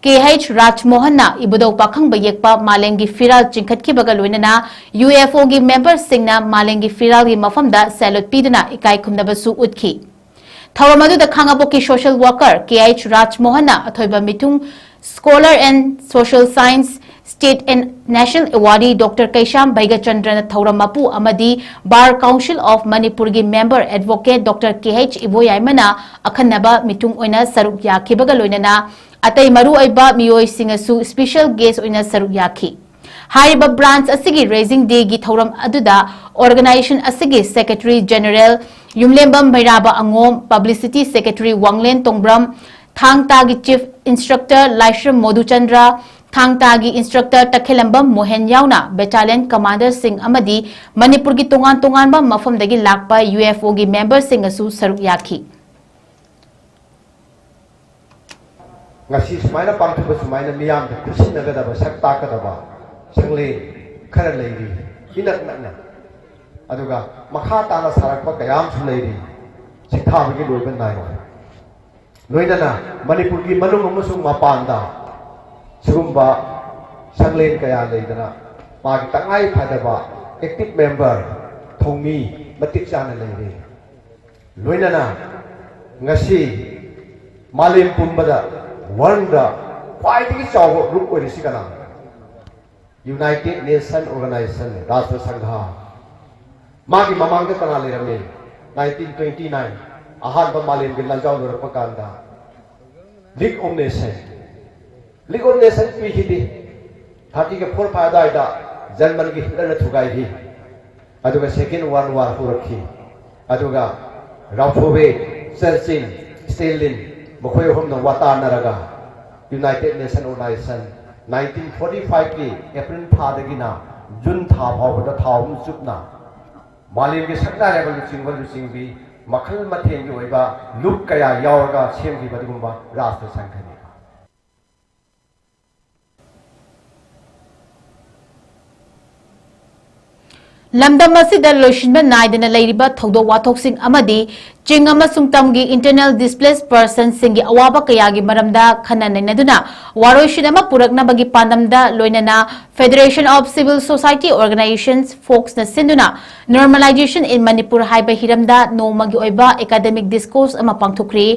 K H ꯔꯥꯖꯃꯣꯍꯟꯅ ꯏꯕꯨꯙꯧ ꯄꯥꯈꯪꯕ ꯌꯦꯛꯄ ꯃꯥꯂꯦꯝꯒꯤ ꯐꯤꯔꯥꯜ ꯆꯤꯡꯈꯠꯈꯤꯕꯒ ꯂꯣꯏꯅꯅ U F O ꯒꯤ ꯃꯦꯝꯕꯔꯁꯤꯡꯅ ꯃꯥꯂꯦꯝꯒꯤ ꯐꯤꯔꯥꯜꯒꯤ ꯃꯐꯝꯗ salute ꯄꯤꯗꯨꯅ ꯏꯀꯥꯏ ꯈꯨꯝꯅꯕꯁꯨ ꯎꯠꯈꯤ꯫ ꯊꯧꯔꯝ ꯑꯗꯨꯗ ꯈꯥꯉꯕꯣꯛꯀꯤ social worker K H ꯔꯥꯖꯃꯣꯍꯟꯅ ꯑꯊꯣꯏꯕ ꯃꯤꯊꯨꯡ scholar and social science State and National Awardee Doctor ꯀꯩꯁꯥꯝ ꯕꯩꯒꯆꯟꯗ꯭ꯔꯅ ꯊꯧꯔꯝ ꯃꯄꯨ ꯑꯃꯗꯤ Bar Council of ꯃꯅꯤꯄꯨꯔꯒꯤ member Advocate Doctor ꯀꯦ ꯑꯩꯆ ꯏꯕꯣꯌꯥꯏꯃꯅ ꯑꯈꯟꯅꯕ ꯃꯤꯊꯨꯡ ꯑꯣꯏꯅ ꯁꯔꯨꯛ ꯌꯥꯈꯤꯕꯒ ꯂꯣꯏꯅꯅ ꯑꯇꯩ ꯃꯔꯨꯑꯣꯏꯕ ꯃꯤꯑꯣꯏꯁꯤꯡꯅꯁꯨ special guest ꯑꯣꯏꯅ ꯁꯔꯨꯛ ꯌꯥꯈꯤ꯫ ꯍꯥꯏꯔꯤꯕ branch ꯑꯁꯤꯒꯤ raising dayꯒꯤ ꯊꯧꯔꯝ ꯑꯗꯨꯗ organization ꯑꯁꯤꯒꯤ Secretary General ꯌꯨꯝꯂꯦꯝꯕꯝ ꯃꯩꯔꯥꯕ ꯑꯉꯣꯝ, Publicity Secretary ꯋꯥꯡꯂꯦꯟ ꯇꯣꯡꯕ꯭ꯔꯝ, ꯊꯥꯡ ꯇꯥꯒꯤ Chief Instructor ꯂꯥꯏꯁ꯭ꯔꯝ ꯃꯣꯗꯨꯆꯟꯗ꯭ꯔ, ꯊꯥꯡ ꯇꯥꯒꯤ Instructor ꯇꯈꯦꯂꯝꯕꯝ ꯃꯣꯍꯦꯟ ꯌꯥꯎꯅ battalion commanderꯁꯤꯡ ꯑꯃꯗꯤ ꯃꯅꯤꯄꯨꯔꯒꯤ ꯇꯣꯉꯥꯟ ꯇꯣꯉꯥꯟꯕ ꯃꯐꯝꯗꯒꯤ ꯂꯥꯛꯄ UFOꯒꯤ memberꯁꯤꯡꯅꯁꯨ ꯁꯔꯨꯛ ꯌꯥꯈꯤ꯫ ꯉꯁꯤ ꯁꯨꯃꯥꯏꯅ ꯄꯥꯡꯊꯣꯛꯄ, ꯁꯨꯃꯥꯏꯅ ꯃꯤꯌꯥꯝꯗ ꯈꯨꯠꯁꯤꯟꯅꯒꯗꯕ, ꯁꯛ ꯇꯥꯛꯀꯗꯕ ꯁꯪꯂꯦꯟ ꯈꯔ ꯂꯩꯔꯤ ꯏꯅꯛ ꯅꯛꯅ꯫ ꯑꯗꯨꯒ ꯃꯈꯥ ꯇꯥꯅ ꯁꯥꯔꯛꯄ ꯀꯌꯥ ꯑꯃꯁꯨ ꯂꯩꯔꯤ, ꯁꯤꯡꯊꯥꯕꯒꯤ ꯂꯣꯏꯕ ꯅꯥꯏꯔꯣꯏ꯫ ꯂꯣꯏꯅꯅ ꯃꯅꯤꯄꯨꯔꯒꯤ ꯃꯅꯨꯡ ꯑꯃꯁꯨꯡ ꯃꯄꯥꯟꯗ ꯁꯤꯒꯨꯝꯕ ꯁꯪꯂꯦꯟ ꯀꯌꯥ ꯂꯩꯗꯅ ꯃꯥꯒꯤ ꯇꯉꯥꯏ ꯐꯗꯕ active member, ꯊꯧꯃꯤ ꯃꯇꯤꯛ ꯆꯥꯅ ꯂꯩꯔꯤ꯫ ꯂꯣꯏꯅꯅ ꯉꯁꯤ ꯃꯥꯂꯦꯝ ꯄꯨꯝꯕꯗ, worldꯗ ꯈ꯭ꯋꯥꯏꯗꯒꯤ ꯆꯥꯎꯕ group ꯑꯣꯏꯔꯤꯁꯤ ꯀꯅꯥꯅꯣ? United Nation Organization, ꯔꯥꯁꯇ꯭ꯔ ꯁꯪꯘ꯫ ꯃꯥꯒꯤ ꯃꯃꯥꯡꯗ ꯀꯅꯥ ꯂꯩꯔꯝꯃꯤ? Nineteen twenty nine ꯑꯍꯥꯟꯕ ꯃꯥꯂꯦꯝꯒꯤ ꯂꯥꯟꯖꯥꯎ ꯂꯣꯏꯔꯛꯄ ꯀꯥꯟꯗ League of Nation, League of Nation ꯄꯤꯈꯤꯗꯦ꯫ Thirty four ꯑꯗꯨꯋꯥꯏꯗ Germanꯒꯤ Hitlerꯅ ꯊꯨꯒꯥꯏꯈꯤ꯫ ꯑꯗꯨꯒ Second World War ꯍꯧꯔꯛꯈꯤ꯫ ꯑꯗꯨꯒ ꯔꯥꯎꯊꯣꯚꯦ, ꯆꯔꯆꯤꯜ, ꯁ꯭ꯇꯦꯂꯤꯟ, ꯃꯈꯣꯏ ꯑꯍꯨꯝꯅ ꯋꯥꯇꯥꯅꯔꯒ United Nation Organization nineteen forty fiveꯀꯤ April ꯊꯥꯗꯒꯤꯅ June ꯊꯥ ꯐꯥꯎꯕꯗ ꯊꯥ ꯑꯍꯨꯝ ꯆꯨꯞꯅ ꯃꯥꯂꯦꯝꯒꯤ ꯁꯛꯅꯥꯏꯔꯕ ꯂꯨꯆꯤꯡꯕ ꯂꯨꯆꯤꯡꯕꯤ ꯃꯈꯜ ꯃꯊꯦꯜꯒꯤ ꯑꯣꯏꯕ ꯂꯨꯞ ꯀꯌꯥ ꯌꯥꯎꯔꯒ ꯁꯦꯝꯈꯤꯕ ꯑꯗꯨꯒꯨꯝꯕ ꯔꯥꯁꯇ꯭ꯔ ꯁꯪꯘꯅꯤ꯫ ꯂꯝꯗꯝ ꯑꯁꯤꯗ ꯂꯣꯏꯁꯤꯟꯕ ꯅꯥꯏꯗꯅ ꯂꯩꯔꯤꯕ ꯊꯧꯗꯣꯛ ꯋꯥꯊꯣꯛꯁꯤꯡ ꯑꯃꯗꯤ ꯆꯤꯡ ꯑꯃꯁꯨꯡ ꯇꯝꯒꯤ internal displaced personsꯁꯤꯡꯒꯤ ꯑꯋꯥꯕ ꯀꯌꯥꯒꯤ ꯃꯔꯝꯗ ꯈꯟꯅ ꯅꯩꯅꯗꯨꯅ ꯋꯥꯔꯣꯏꯁꯤꯟ ꯑꯃ ꯄꯨꯔꯛꯅꯕꯒꯤ ꯄꯥꯟꯗꯝꯗ ꯂꯣꯏꯅꯅ Federation of Civil Society Organizations, ꯐꯣꯛꯁꯅ ꯁꯤꯟꯗꯨꯅ Normalization in Manipur ꯍꯥꯏꯕ ꯍꯤꯔꯝꯗ ꯅꯣꯡꯃꯒꯤ ꯑꯣꯏꯕ academic discourse ꯑꯃ ꯄꯥꯡꯊꯣꯛꯈ꯭ꯔꯤ꯫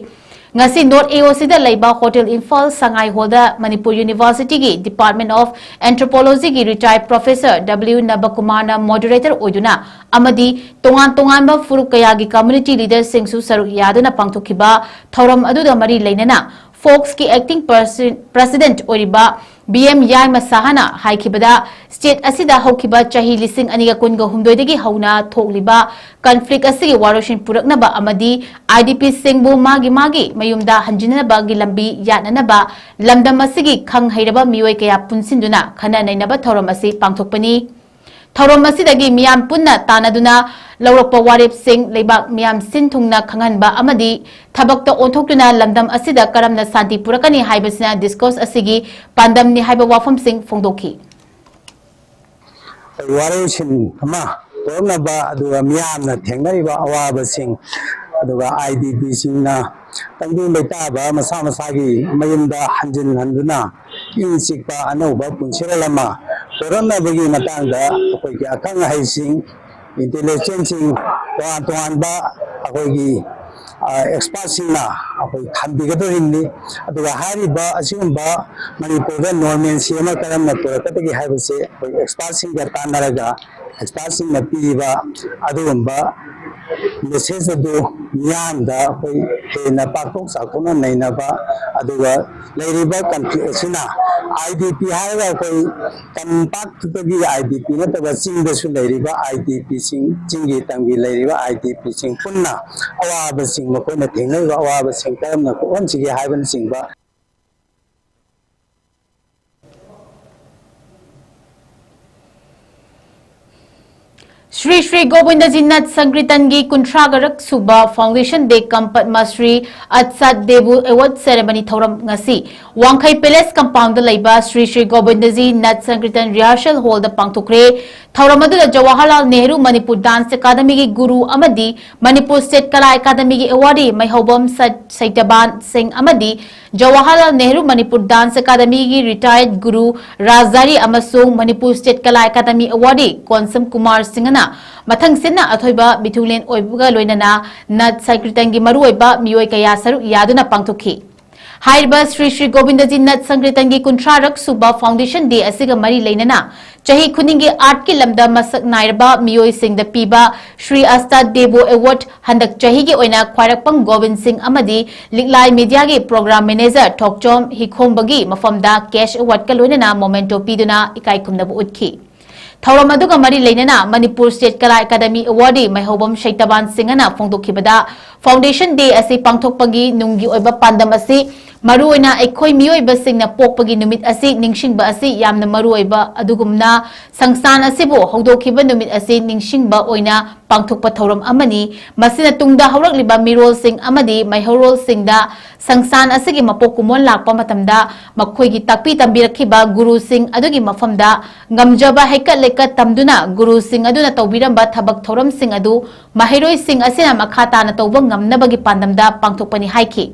ꯉꯁꯤ North A O Cꯗ ꯂꯩꯕ Hotel Imphal Sangai Hallꯗ Manipur Universityꯒꯤ Department of Anthropologyꯒꯤ retired Professor W ꯅꯕꯀꯨꯃꯥꯔꯅ moderator ꯑꯣꯏꯗꯨꯅ ꯑꯃꯗꯤ ꯇꯣꯉꯥꯟ ꯇꯣꯉꯥꯟꯕ ꯐꯨꯔꯨꯞ ꯀꯌꯥꯒꯤ community leaderꯁꯤꯡꯁꯨ ꯁꯔꯨꯛ ꯌꯥꯗꯨꯅ ꯄꯥꯡꯊꯣꯛꯈꯤꯕ ꯊꯧꯔꯝ ꯑꯗꯨꯗ ꯃꯔꯤ ꯂꯩꯅꯅ Foxꯀꯤ acting president ꯑꯣꯏꯔꯤꯕ B M ꯌꯥꯏꯃ ꯁꯍꯥꯅ ꯍꯥꯏꯈꯤꯕꯗ, state ꯑꯁꯤꯗ ꯍꯧꯈꯤꯕ ꯆꯍꯤ ꯂꯤꯁꯤꯡ ꯑꯅꯤꯒ ꯀꯨꯟꯒ ꯍꯨꯝꯗꯣꯏꯗꯒꯤ ꯍꯧꯅ ꯊꯣꯛꯂꯤꯕ conflict ꯑꯁꯤꯒꯤ ꯋꯥꯔꯣꯏꯁꯤꯟ ꯄꯨꯔꯛꯅꯕ ꯑꯃꯗꯤ IDPꯁꯤꯡꯕꯨ ꯃꯥꯒꯤ ꯃꯥꯒꯤ ꯃꯌꯨꯝꯗ ꯍꯟꯖꯤꯟꯅꯕꯒꯤ ꯂꯝꯕꯤ ꯌꯥꯠꯅꯅꯕ ꯂꯝꯗꯝ ꯑꯁꯤꯒꯤ ꯈꯪ ꯍꯩꯔꯕ ꯃꯤꯑꯣꯏ ꯀꯌꯥ ꯄꯨꯟꯁꯤꯟꯗꯨꯅ ꯈꯟꯅ ꯅꯩꯅꯕ ꯊꯧꯔꯝ ꯑꯁꯤ ꯄꯥꯡꯊꯣꯛꯄꯅꯤ꯫ ꯊꯧꯔꯝ ꯑꯁꯤꯗꯒꯤ ꯃꯤꯌꯥꯝ ꯄꯨꯟꯅ ꯇꯥꯟꯅꯗꯨꯅ ꯂꯧꯔꯛꯄ ꯋꯥꯔꯦꯞꯁꯤꯡ ꯂꯩꯕꯥꯛ ꯃꯤꯌꯥꯝ ꯁꯤꯟ ꯊꯨꯡꯅ ꯈꯪꯍꯟꯕ ꯑꯃꯗꯤ ꯊꯕꯛꯇ ꯑꯣꯟꯊꯣꯛꯇꯨꯅ ꯂꯝꯗꯝ ꯑꯁꯤꯗ ꯀꯔꯝꯅ ꯁꯥꯟꯇꯤ ꯄꯨꯔꯛꯀꯅꯤ ꯍꯥꯏꯕꯁꯤꯅ discourse ꯑꯁꯤꯒꯤ ꯄꯥꯟꯗꯝꯅꯤ ꯍꯥꯏꯕ ꯋꯥꯐꯝꯁꯤꯡ ꯐꯣꯡꯗꯣꯛꯈꯤ꯫ ꯋꯥꯔꯣꯏꯁꯤꯟ ꯑꯃ ꯄꯨꯔꯛꯅꯕ, ꯑꯗꯨꯒ ꯃꯤꯌꯥꯝꯅ ꯊꯦꯡꯅꯔꯤꯕ ꯑꯋꯥꯕꯁꯤꯡ, ꯑꯗꯨꯒ IDPꯁꯤꯡꯅ ꯇꯪꯗꯨ ꯂꯩꯇꯥꯕ ꯃꯁꯥ ꯃꯁꯥꯒꯤ ꯃꯌꯨꯝꯗ ꯍꯟꯖꯤꯟ ꯍꯟꯗꯨꯅ ꯏꯪ ꯆꯤꯛꯄ ꯑꯅꯧꯕ ꯄꯨꯟꯁꯤꯔꯣꯜ ꯑꯃ ꯄꯨꯔꯛꯅꯕꯒꯤ ꯃꯇꯥꯡꯗ ꯑꯩꯈꯣꯏꯒꯤ ꯑꯈꯪ ꯑꯍꯩꯁꯤꯡ, intellectualꯁꯤꯡ, ꯇꯣꯉꯥꯟ ꯇꯣꯉꯥꯟꯕ ꯑꯩꯈꯣꯏꯒꯤ ꯑꯦꯛꯁꯄꯥꯔꯠꯁꯤꯡꯅ ꯑꯩꯈꯣꯏ ꯊꯝꯕꯤꯒꯗꯧꯔꯤꯕꯅꯤ꯫ ꯑꯗꯨꯒ ꯍꯥꯏꯔꯤꯕ ꯑꯁꯤꯒꯨꯝꯕ ꯃꯅꯤꯄꯨꯔꯗ normalcy ꯑꯃ ꯀꯔꯝꯅ ꯄꯨꯔꯛꯀꯗꯒꯦ ꯍꯥꯏꯕꯁꯦ ꯑꯩꯈꯣꯏ ꯑꯦꯛꯁꯄꯥꯔꯠꯁꯤꯡꯒ ꯇꯥꯟꯅꯔꯒ ꯑꯦꯛꯁꯄꯥꯔꯠꯁꯤꯡꯅ ꯄꯤꯔꯤꯕ ꯑꯗꯨꯒꯨꯝꯕ message ꯑꯗꯨ ꯃꯤꯌꯥꯝꯗ ꯑꯩꯈꯣꯏ ꯍꯦꯟꯅ ꯄꯥꯛꯊꯣꯛ ꯆꯥꯎꯊꯣꯛꯅ ꯅꯩꯅꯕ, ꯑꯗꯨꯒ ꯂꯩꯔꯤꯕ conflict ꯑꯁꯤꯅ IDP ꯍꯥꯏꯔꯒ ꯑꯩꯈꯣꯏ ꯇꯝꯄꯥꯛꯇꯒꯤ IDP ꯅꯠꯇꯕ ꯆꯤꯡꯗꯁꯨ ꯂꯩꯔꯤꯕ IDPꯁꯤꯡ, ꯆꯤꯡꯒꯤ ꯇꯝꯒꯤ ꯂꯩꯔꯤꯕ IDPꯁꯤꯡ ꯄꯨꯟꯅ ꯑꯋꯥꯕꯁꯤꯡ, ꯃꯈꯣꯏꯅ ꯊꯦꯡꯅꯔꯤꯕ ꯑꯋꯥꯕꯁꯤꯡ ꯀꯔꯝꯅ ꯀꯣꯛꯍꯟꯁꯤꯒꯦ ꯍꯥꯏꯕꯅꯆꯤꯡꯕ꯫ ꯁ꯭ꯔꯤ ꯁ꯭ꯔꯤ ꯒꯣꯕꯤꯟꯗꯖꯤ ꯅꯠ ꯁꯪꯀ꯭ꯔꯤꯇꯟꯒꯤ ꯀꯨꯟꯊ꯭ꯔꯥꯒꯔꯛ ꯁꯨꯕ Foundation Day cum Padma Shri Atsat Devu Award Ceremony ꯊꯧꯔꯝ ꯉꯁꯤ ꯋꯥꯡꯈꯩ Palace compoundꯗ ꯂꯩꯕ ꯁ꯭ꯔꯤ ꯁ꯭ꯔꯤ ꯒꯣꯕꯤꯟꯗꯖꯤ ꯅꯠ ꯁꯪꯀ꯭ꯔꯤꯇꯟ Rehearsal Hallꯗ ꯄꯥꯡꯊꯣꯛꯈ꯭ꯔꯦ꯫ ꯊꯧꯔꯝ ꯑꯗꯨꯗ Jawaharlal Nehru Manipur Dance Academyꯒꯤ ꯒꯨꯔꯨ ꯑꯃꯗꯤ Manipur State Kala Academyꯒꯤ awardee ꯃꯩꯍꯧꯕꯝ ꯁꯠ ꯁꯩꯇꯕꯥꯟ ꯁꯤꯡ ꯑꯃꯗꯤ Jawaharlal Nehru Manipur Dance Academyꯒꯤ retired ꯒꯨꯔꯨ ꯔꯥꯖꯥꯔꯤ ꯑꯃꯁꯨꯡ Manipur State Kala Academy awardee Konsam Kumar ꯁꯤꯡꯍꯅ ꯃꯊꯪꯁꯤꯠꯅ ꯑꯊꯣꯏꯕ ꯃꯤꯊꯨꯡꯂꯦꯟ ꯑꯣꯏꯕꯒ ꯂꯣꯏꯅꯅ ꯅꯠ ꯁꯪꯀ꯭ꯔꯤꯇꯟꯒꯤ ꯃꯔꯨꯑꯣꯏꯕ ꯃꯤꯑꯣꯏ ꯀꯌꯥ ꯁꯔꯨꯛ ꯌꯥꯗꯨꯅ ꯄꯥꯡꯊꯣꯛꯈꯤ꯫ ꯍꯥꯏꯔꯤꯕ ꯁ꯭ꯔꯤ ꯁ꯭ꯔꯤ ꯒꯣꯕꯤꯟꯗꯖꯤ ꯅꯠ ꯁꯪꯀ꯭ꯔꯤꯇꯟꯒꯤ ꯀꯨꯟꯊ꯭ꯔꯥꯔꯛ ꯁꯨꯕ Foundation Day ꯑꯁꯤꯒ ꯃꯔꯤ ꯂꯩꯅꯅ ꯆꯍꯤ ꯈꯨꯗꯤꯡꯒꯤ ꯑꯥꯔꯠꯀꯤ ꯂꯝꯗ ꯃꯁꯛ ꯅꯥꯏꯔꯕ ꯃꯤꯑꯣꯏꯁꯤꯡꯗ ꯄꯤꯕ ꯁ꯭ꯔꯤ ꯑꯁꯇꯥ ꯗꯦꯕꯣ ꯑꯦꯋꯥꯔꯗ ꯍꯟꯗꯛ ꯆꯍꯤꯒꯤ ꯑꯣꯏꯅ ꯈ꯭ꯋꯥꯏꯔꯥꯛꯄꯝ ꯒꯣꯕꯤꯟ ꯁꯤꯡ ꯑꯃꯗꯤ ꯂꯤꯛꯂꯥꯏ ꯃꯤꯗꯤꯌꯥꯒꯤ ꯄ꯭ꯔꯣꯒ꯭ꯔꯥꯝ ꯃꯦꯅꯦꯖꯔ ꯊꯣꯛꯆꯣꯝ ꯍꯤꯈꯣꯝꯕꯒꯤ ꯃꯐꯝꯗ ꯀꯦꯁ ꯑꯦꯋꯥꯔꯗꯀ ꯂꯣꯏꯅꯅ ꯃꯣꯃꯦꯟꯇꯣ ꯄꯤꯗꯨꯅ ꯏꯀꯥꯏ ꯈꯨꯝꯅꯕ ꯎꯠꯈꯤ꯫ ꯊꯧꯔꯝ ꯑꯗꯨꯒ ꯃꯔꯤ ꯂꯩꯅꯅ ꯃꯅꯤꯄꯨꯔ ꯁ꯭ꯇꯦꯠ ꯀꯂꯥ ꯑꯦꯀꯥꯗꯃꯤ ꯑꯦꯋꯥꯔꯗꯤ ꯃꯩꯍꯧꯕꯝ ꯁꯩꯇꯕꯥꯟ ꯁꯤꯡꯍꯅ ꯐꯣꯡꯗꯣꯛꯈꯤꯕꯗ, Foundation Day ꯑꯁꯤ ꯄꯥꯡꯊꯣꯛꯄꯒꯤ ꯅꯨꯡꯒꯤ ꯑꯣꯏꯕ ꯄꯥꯟꯗꯝ ꯑꯁꯤ ꯃꯔꯨꯑꯣꯏꯅ ꯑꯩꯈꯣꯏ ꯃꯤꯑꯣꯏꯕꯁꯤꯡꯅ ꯄꯣꯛꯄꯒꯤ ꯅꯨꯃꯤꯠ ꯑꯁꯤ ꯅꯤꯡꯁꯤꯡꯕ ꯑꯁꯤ ꯌꯥꯝꯅ ꯃꯔꯨꯑꯣꯏꯕ ꯑꯗꯨꯒꯨꯝꯅ, ꯁꯪꯁꯊꯥꯟ ꯑꯁꯤꯕꯨ ꯍꯧꯗꯣꯛꯈꯤꯕ ꯅꯨꯃꯤꯠ ꯑꯁꯤ ꯅꯤꯡꯁꯤꯡꯕ ꯑꯣꯏꯅ ꯄꯥꯡꯊꯣꯛꯄ ꯊꯧꯔꯝ ꯑꯃꯅꯤ꯫ ꯃꯁꯤꯅ ꯇꯨꯡꯗ ꯍꯧꯔꯛꯂꯤꯕ ꯃꯤꯔꯣꯜꯁꯤꯡ ꯑꯃꯗꯤ ꯃꯩꯍꯧꯔꯣꯜꯁꯤꯡꯗ ꯁꯪꯁꯊꯥꯟ ꯑꯁꯤꯒꯤ ꯃꯄꯣꯛ ꯀꯨꯝꯑꯣꯟ ꯂꯥꯛꯄ ꯃꯇꯝꯗ ꯃꯈꯣꯏꯒꯤ ꯇꯥꯛꯄꯤ ꯇꯝꯕꯤꯔꯛꯈꯤꯕ ꯒꯨꯔꯨꯁꯤꯡ ꯑꯗꯨꯒꯤ ꯃꯐꯝꯗ ꯉꯝꯖꯕ ꯍꯩꯀꯠ ꯂꯩꯀꯠ ꯇꯝꯗꯨꯅ ꯒꯨꯔꯨꯁꯤꯡ ꯑꯗꯨꯅ ꯇꯧꯕꯤꯔꯝꯕ ꯊꯕꯛ ꯊꯧꯔꯝꯁꯤꯡ ꯑꯗꯨ ꯃꯍꯩꯔꯣꯏꯁꯤꯡ ꯑꯁꯤꯅ ꯃꯈꯥ ꯇꯥꯅ ꯇꯧꯕ ꯉꯝꯅꯕꯒꯤ ꯄꯥꯟꯗꯝꯗ ꯄꯥꯡꯊꯣꯛꯄꯅꯤ ꯍꯥꯏꯈꯤ꯫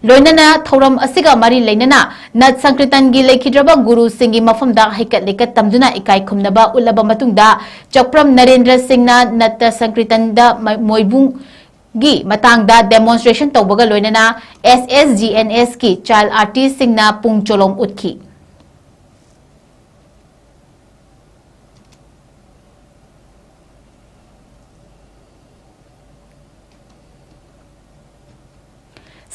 ꯂꯣꯏꯅꯅ ꯊꯧꯔꯝ ꯑꯁꯤꯒ ꯃꯔꯤ ꯂꯩꯅꯅ ꯅꯠ ꯁꯪꯀ꯭ꯔꯤꯇꯟꯒꯤ ꯂꯩꯈꯤꯗ꯭ꯔꯕ ꯒꯨꯔꯨꯁꯤꯡꯒꯤ ꯃꯐꯝꯗ ꯍꯩꯀꯠ ꯂꯩꯀꯠ ꯇꯝꯗꯨꯅ ꯏꯀꯥꯏ ꯈꯨꯝꯅꯕ ꯎꯠꯂꯕ ꯃꯇꯨꯡꯗ ꯆꯛꯄ꯭ꯔꯝ ꯅꯔꯦꯟꯗ꯭ꯔ ꯁꯤꯡꯅ ꯅꯠꯇ ꯁꯪꯀ꯭ꯔꯤꯇꯟꯗ ꯃ-, ꯃꯣꯏꯕꯨꯡꯒꯤ ꯃꯇꯥꯡꯗ demonstration ꯇꯧꯕꯒ ꯂꯣꯏꯅꯅ S S G N S ꯀꯤ child artist ꯁꯤꯡꯅ ꯄꯨꯡ ꯆꯣꯂꯣꯝ ꯎꯠꯈꯤ꯫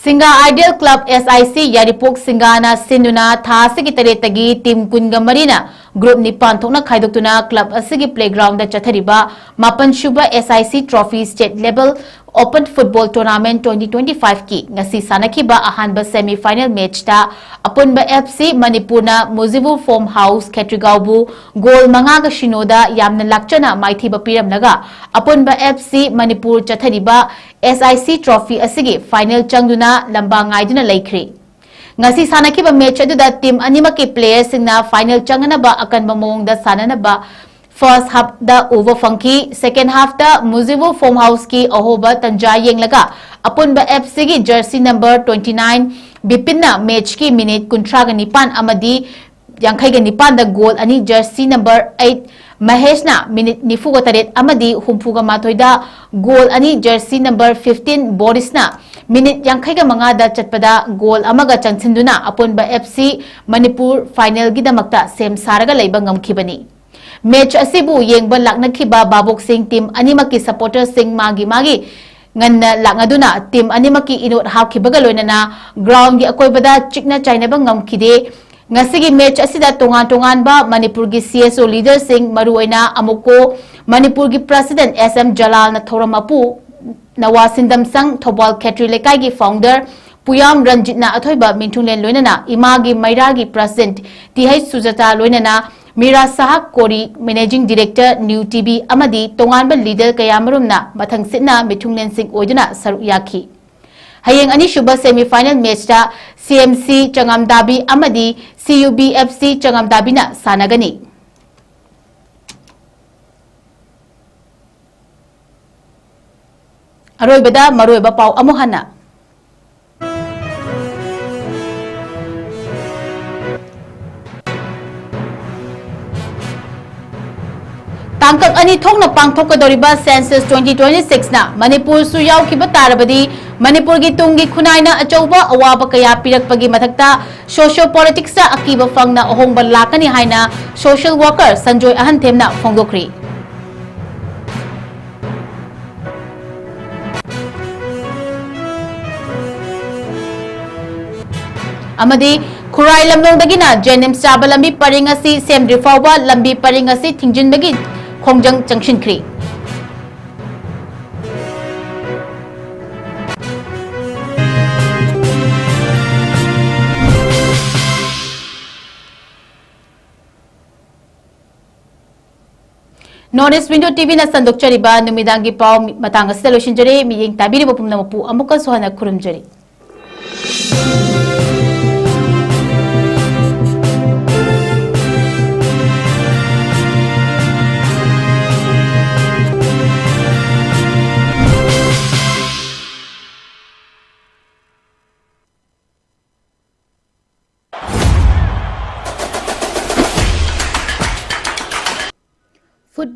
ꯁꯤꯡꯒꯥ Ideal Club S I C ꯌꯥꯏꯔꯤꯄꯣꯛ ꯁꯤꯡꯒꯥꯅ ꯁꯤꯟꯗꯨꯅ ꯊꯥ ꯑꯁꯤꯒꯤ ꯇꯔꯦꯠꯇꯒꯤ team ꯀꯨꯟꯒ ꯃꯔꯤꯅ group ꯅꯤꯄꯥꯟ ꯊꯣꯛꯅ ꯈꯥꯏꯗꯣꯛꯇꯨꯅ club ꯑꯁꯤꯒꯤ playground ꯗ ꯆꯠꯊꯔꯤꯕ ꯃꯥꯄꯟ ꯁꯨꯕ S I C Trophy State Level Open Football Tournament twenty twenty-five ꯀꯤ ꯉꯁꯤ ꯁꯥꯟꯅꯈꯤꯕ ꯑꯍꯥꯟꯕ semi final match ꯇ ꯑꯄꯨꯟꯕ F C ꯃꯅꯤꯄꯨꯔꯅ ꯃꯨꯖꯤꯕꯨꯔ Farm House ꯈꯦꯇ꯭ꯔꯤꯒꯥꯎꯕꯨ goal ꯃꯉꯥꯒ ꯁꯤꯅꯣꯗ ꯌꯥꯝꯅ ꯂꯥꯛꯆꯅ ꯃꯥꯏꯊꯤꯕ ꯄꯤꯔꯝꯂꯒ, ꯑꯄꯨꯟꯕ F C ꯃꯅꯤꯄꯨꯔ ꯆꯠꯊꯔꯤꯕ S I C Trophy ꯑꯁꯤꯒꯤ final ꯆꯪꯗꯨꯅ ꯂꯝꯕꯥ ꯉꯥꯏꯗꯨꯅ ꯂꯩꯈ꯭ꯔꯤ꯫ ꯉꯁꯤ ꯁꯥꯟꯅꯈꯤꯕ match ꯑꯗꯨꯗ team ꯑꯅꯤꯃꯛꯀꯤ player ꯁꯤꯡꯅ final ꯆꯪꯅꯅꯕ ꯑꯀꯟꯕ ꯃꯑꯣꯡꯗ ꯁꯥꯟꯅꯅꯕ first half ꯗ ꯎꯕ ꯐꯪꯈꯤ꯫ Second half ꯇ ꯃꯨꯖꯤꯕꯨꯔ Farm House ꯀꯤ ꯑꯍꯣꯕ ꯇꯟꯖꯥ ꯌꯦꯡꯂꯒ ꯑꯄꯨꯟꯕ F C ꯒꯤ jersey number twenty nine ꯕꯤꯄꯤꯟꯅ match ꯀꯤ minute ꯀꯨꯟꯊ꯭ꯔꯥꯒ ꯅꯤꯄꯥꯟ ꯑꯃꯗꯤ ꯌꯥꯡꯈꯩꯒ ꯅꯤꯄꯥꯟꯗ goal ꯑꯅꯤ jersey number eight ꯃꯍꯦꯁꯅ ꯃꯤꯅꯤꯠ ꯅꯤꯐꯨꯒ ꯇꯔꯦꯠ ꯑꯃꯗꯤ ꯍꯨꯝꯐꯨꯒ ꯃꯥꯊꯣꯏꯗ ꯒꯣꯜ ꯑꯅꯤ, ꯖꯔꯁꯤ ꯅꯝꯕꯔ ꯐꯤꯐꯇꯤꯟ ꯕꯣꯔꯤꯁꯅ ꯃꯤꯅꯤꯠ ꯌꯥꯡꯈꯩꯒ ꯃꯉꯥꯗ ꯆꯠꯄꯗ ꯒꯣꯜ ꯑꯃꯒ ꯆꯟꯁꯤꯟꯗꯨꯅ ꯑꯄꯨꯟꯕ ꯑꯦꯐ ꯁꯤ ꯃꯅꯤꯄꯨꯔ ꯐꯥꯏꯅꯦꯜꯒꯤꯗꯃꯛꯇ ꯁꯦꯝ ꯁꯥꯔꯒ ꯂꯩꯕ ꯉꯝꯈꯤꯕꯅꯤ꯫ ꯃꯦꯆ ꯑꯁꯤꯕꯨ ꯌꯦꯡꯕ ꯂꯥꯛꯅꯈꯤꯕ ꯚꯥꯕꯣꯛꯁꯤꯡ ꯇꯤꯝ ꯑꯅꯤꯃꯛꯀꯤ ꯁꯄꯣꯔꯇꯔꯁꯤꯡ ꯃꯥꯒꯤ ꯃꯥꯒꯤ ꯉꯟꯅ ꯂꯥꯛꯅꯗꯨꯅ ꯇꯤꯝ ꯑꯅꯤꯃꯛꯀꯤ ꯏꯅꯣꯠ ꯍꯥꯞꯈꯤꯕꯒ ꯂꯣꯏꯅꯅ ꯒ꯭ꯔꯥꯎꯟꯒꯤ ꯑꯀꯣꯏꯕꯗ ꯆꯤꯛꯅ ꯆꯥꯏꯅꯕ ꯉꯝꯈꯤꯗꯦ꯫ ꯉꯁꯤꯒꯤ ꯃꯦꯆ ꯑꯁꯤꯗ ꯇꯣꯉꯥꯟ ꯇꯣꯉꯥꯟꯕ ꯃꯅꯤꯄꯨꯔꯒꯤ ꯁꯤ ꯑꯦꯁ ꯑꯣ ꯂꯤꯗꯔꯁꯤꯡ, ꯃꯔꯨꯑꯣꯏꯅ ꯑꯃꯨꯛꯀꯣ ꯃꯅꯤꯄꯨꯔꯒꯤ ꯄ꯭ꯔꯁꯤꯗꯦꯟ ꯑꯦꯁ ꯑꯦꯝ ꯖꯂꯥꯜꯅ ꯊꯧꯔꯝ ꯃꯄꯨ ꯅꯋꯥ ꯁꯤꯟꯗꯝꯁꯪ ꯊꯧꯕꯥꯜ ꯈꯦꯇ꯭ꯔꯤ ꯂꯩꯀꯥꯏꯒꯤ ꯐꯥꯎꯟꯗꯔ ꯄꯨꯌꯥꯝ ꯔꯟꯖꯤꯠꯅ ꯑꯊꯣꯏꯕ ꯃꯤꯡꯊꯨꯡꯂꯦꯟ ꯂꯣꯏꯅꯅ ꯏꯃꯥꯒꯤ ꯃꯩꯔꯥꯒꯤ ꯄ꯭ꯔꯁꯤꯗꯦꯟ ꯇꯤ ꯍꯩꯆ ꯁꯨꯖꯥꯇꯥ ꯂꯣꯏꯅꯅ Mira Shah Kori, managing director, new T V ꯑꯃꯗꯤ ꯇꯣꯉꯥꯟꯕ ꯂꯤꯗꯔ ꯀꯌꯥꯃꯔꯨꯝꯅ ꯃꯊꯪ ꯁꯤꯠꯅ ꯃꯤꯊꯨꯡꯂꯦꯟꯁꯤꯡ ꯑꯣꯏꯗꯨꯅ ꯁꯔꯨꯛ ꯌꯥꯈꯤ꯫ ꯍꯌꯦꯡ ꯑꯅꯤꯁꯨꯕ semi final match ꯇ ꯁꯤ ꯑꯦꯝ ꯁꯤ ꯆꯉꯝꯗꯥꯕꯤ ꯑꯃꯗꯤ ꯁꯤ ꯌꯨ ꯕꯤ ꯑꯦꯐ ꯁꯤ ꯆꯉꯝꯗꯥꯕꯤꯅ ꯁꯥꯟꯅꯒꯅꯤ꯫ ꯑꯔꯣꯏꯕꯗ ꯃꯔꯨꯑꯣꯏꯕ ꯄꯥꯎ ꯑꯃꯨꯛ ꯍꯟꯅ꯫ ꯇꯥꯡꯀꯛ ꯑꯅꯤ ꯊꯣꯛꯅ ꯄꯥꯡꯊꯣꯛꯀꯗꯧꯔꯤꯕ census twenty twenty-six ꯅ ꯃꯅꯤꯄꯨꯔꯁꯨ ꯌꯥꯎꯈꯤꯕ ꯇꯥꯔꯕꯗꯤ ꯃꯅꯤꯄꯨꯔꯒꯤ ꯇꯨꯡꯒꯤ ꯈꯨꯟꯅꯥꯏꯅ ꯑꯆꯧꯕ ꯑꯋꯥꯕ ꯀꯌꯥ ꯄꯤꯔꯛꯄꯒꯤ ꯃꯊꯛꯇ socio politics ꯇ ꯑꯀꯤꯕ ꯐꯪꯅ ꯑꯍꯣꯡꯕ ꯂꯥꯛꯀꯅꯤ ꯍꯥꯏꯅ social worker ꯁꯟꯖꯣꯏ ꯑꯍꯟꯊꯦꯝꯅ ꯐꯣꯡꯗꯣꯛꯈ꯭ꯔꯤ꯫ ꯑꯃꯗꯤ ꯈꯨꯔꯥꯏ ꯂꯝꯂꯣꯡꯗꯒꯤꯅ ꯖꯦꯅꯤꯝꯁ ꯆꯥꯕ ꯂꯝꯕꯤ ꯄꯔꯤꯡ ꯑꯁꯤ ꯁꯦꯝꯗ꯭ꯔꯤ ꯐꯥꯎꯕ ꯂꯝꯕꯤ ꯄꯔꯤꯡ ꯑꯁꯤ ꯊꯤꯡꯖꯤꯟꯕꯒꯤ ꯈꯣꯡꯖꯪ ꯆꯪꯁꯤꯟꯈ꯭ꯔꯤ꯫ North East Window T V ꯅ ꯁꯟꯗꯣꯛꯆꯔꯤꯕ ꯅꯨꯃꯤꯗꯥꯡꯒꯤ ꯄꯥꯎ ꯃꯇꯥꯡ ꯑꯁꯤꯗ ꯂꯣꯏꯁꯤꯟꯖꯔꯦ꯫ ꯃꯤꯠꯌꯦꯡ ꯇꯥꯕꯤꯔꯤꯕ ꯄꯨꯝꯅꯃꯛꯄꯨ ꯑꯃꯨꯛꯀꯁꯨ ꯍꯟꯅ ꯈꯨꯔꯨꯝꯖꯔꯤ꯫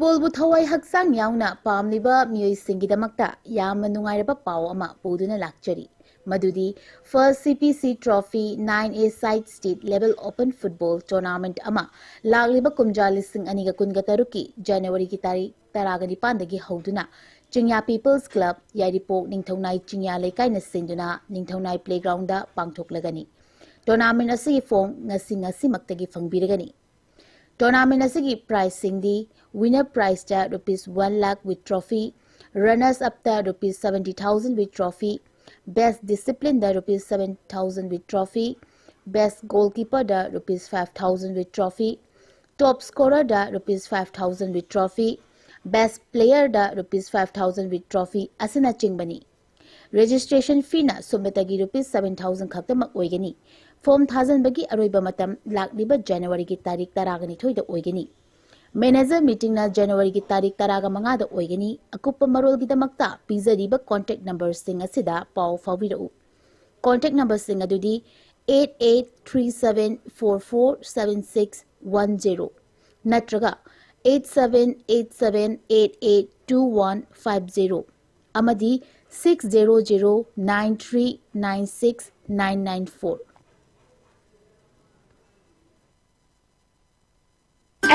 ꯐꯨꯠꯕꯣꯜꯕꯨ ꯊꯋꯥꯏ ꯍꯛꯆꯥꯡ ꯌꯥꯎꯅ ꯄꯥꯝꯂꯤꯕ ꯃꯤꯑꯣꯏꯁꯤꯡꯒꯤꯗꯃꯛꯇ ꯌꯥꯝꯅ ꯅꯨꯡꯉꯥꯏꯔꯕ ꯄꯥꯎ ꯑꯃ ꯄꯨꯗꯨꯅ ꯂꯥꯛꯆꯔꯤ꯫ ꯃꯗꯨꯗꯤ First C P C Trophy nine A side state level open football tournament ꯑꯃ ꯂꯥꯛꯂꯤꯕ ꯀꯨꯝꯖꯥ ꯂꯤꯁꯤꯡ ꯑꯅꯤꯒ ꯀꯨꯟꯒ ꯇꯔꯨꯛꯀꯤ ꯖꯅꯋꯥꯔꯤꯒꯤ ꯇꯥꯔꯤꯛ ꯇꯔꯥꯒ ꯅꯤꯄꯥꯟꯗꯒꯤ ꯍꯧꯗꯨꯅ ꯆꯤꯡꯌꯥ People's Club, ꯌꯥꯏꯔꯤꯄꯣꯛ ꯅꯤꯡꯊꯧꯅꯥꯏ ꯆꯤꯡꯌꯥ ꯂꯩꯀꯥꯏꯅ ꯁꯤꯟꯗꯨꯅ ꯅꯤꯡꯊꯧꯅꯥꯏ playgroundꯗ ꯄꯥꯡꯊꯣꯛꯂꯒꯅꯤ꯫ Tournament ꯑꯁꯤꯒꯤ form ꯉꯁꯤ ꯉꯁꯤꯃꯛꯇꯒꯤ ꯐꯪꯕꯤꯔꯒꯅꯤ꯫ Tournament ꯑꯁꯤꯒꯤ prizeꯁꯤꯡꯗꯤ: winner prizeꯇ rupees one lakh with trophy, runners upꯇ rupees seventy thousand with trophy, best disciplineꯗ rupees seven thousand with trophy, best goalkeeperꯗ rupees five thousand with trophy, top scorerꯗ rupees five thousand with trophy, best playerꯗ rupees five thousand with trophy ꯑꯁꯤꯅꯆꯤꯡꯕꯅꯤ꯫ Registration feeꯅ ꯁꯨꯞꯅꯇꯒꯤ rupees seven thousand ꯈꯛꯇꯃꯛ ꯑꯣꯏꯒꯅꯤ꯫ Form ꯊꯥꯖꯤꯟꯕꯒꯤ ꯑꯔꯣꯏꯕ ꯃꯇꯝ ꯂꯥꯛꯂꯤꯕ ꯖꯅꯋꯥꯔꯤꯒꯤ ꯇꯥꯔꯤꯛ ꯇꯔꯥꯒ ꯅꯤꯊꯣꯏꯗ ꯑꯣꯏꯒꯅꯤ꯫ Manager meetingꯅ ꯖꯅꯋꯥꯔꯤꯒꯤ ꯇꯥꯔꯤꯛ ꯇꯔꯥꯒ ꯃꯉꯥꯗ ꯑꯣꯏꯒꯅꯤ꯫ ꯑꯀꯨꯞꯄ ꯃꯔꯣꯜꯒꯤꯗꯃꯛꯇ ꯄꯤꯖꯔꯤꯕ contact numberꯁꯤꯡ ꯑꯁꯤꯗ ꯄꯥꯎ ꯐꯥꯎꯕꯤꯔꯛꯎ꯫ Contact numberꯁꯤꯡ ꯑꯗꯨꯗꯤ eight eight three seven four four seven six one zero ꯅꯠꯇ꯭ꯔꯒ eight seven eight seven eight eight two one five zero ꯑꯃꯗꯤ six zero zero nine three nine six nine nine four꯫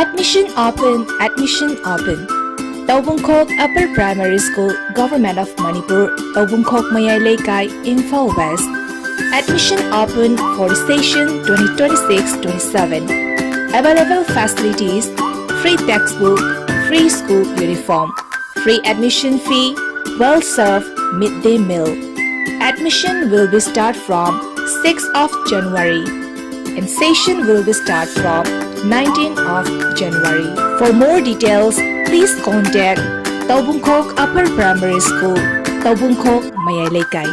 Admission open, admission open. Taubungkhok Upper Primary School, Government of Manipur, Taubungkhok Mayai Leikai, Imphal West. Admission open for session twenty twenty-six twenty-seven. Available facilities: free textbook, free school uniform, free admission fee, well-served midday meal. Admission will be start from sixth of January and session will be start from nineteenth of January. For more details, please contact Taubungkhok Upper Primary School, Taubungkhok, Mayai Leikai.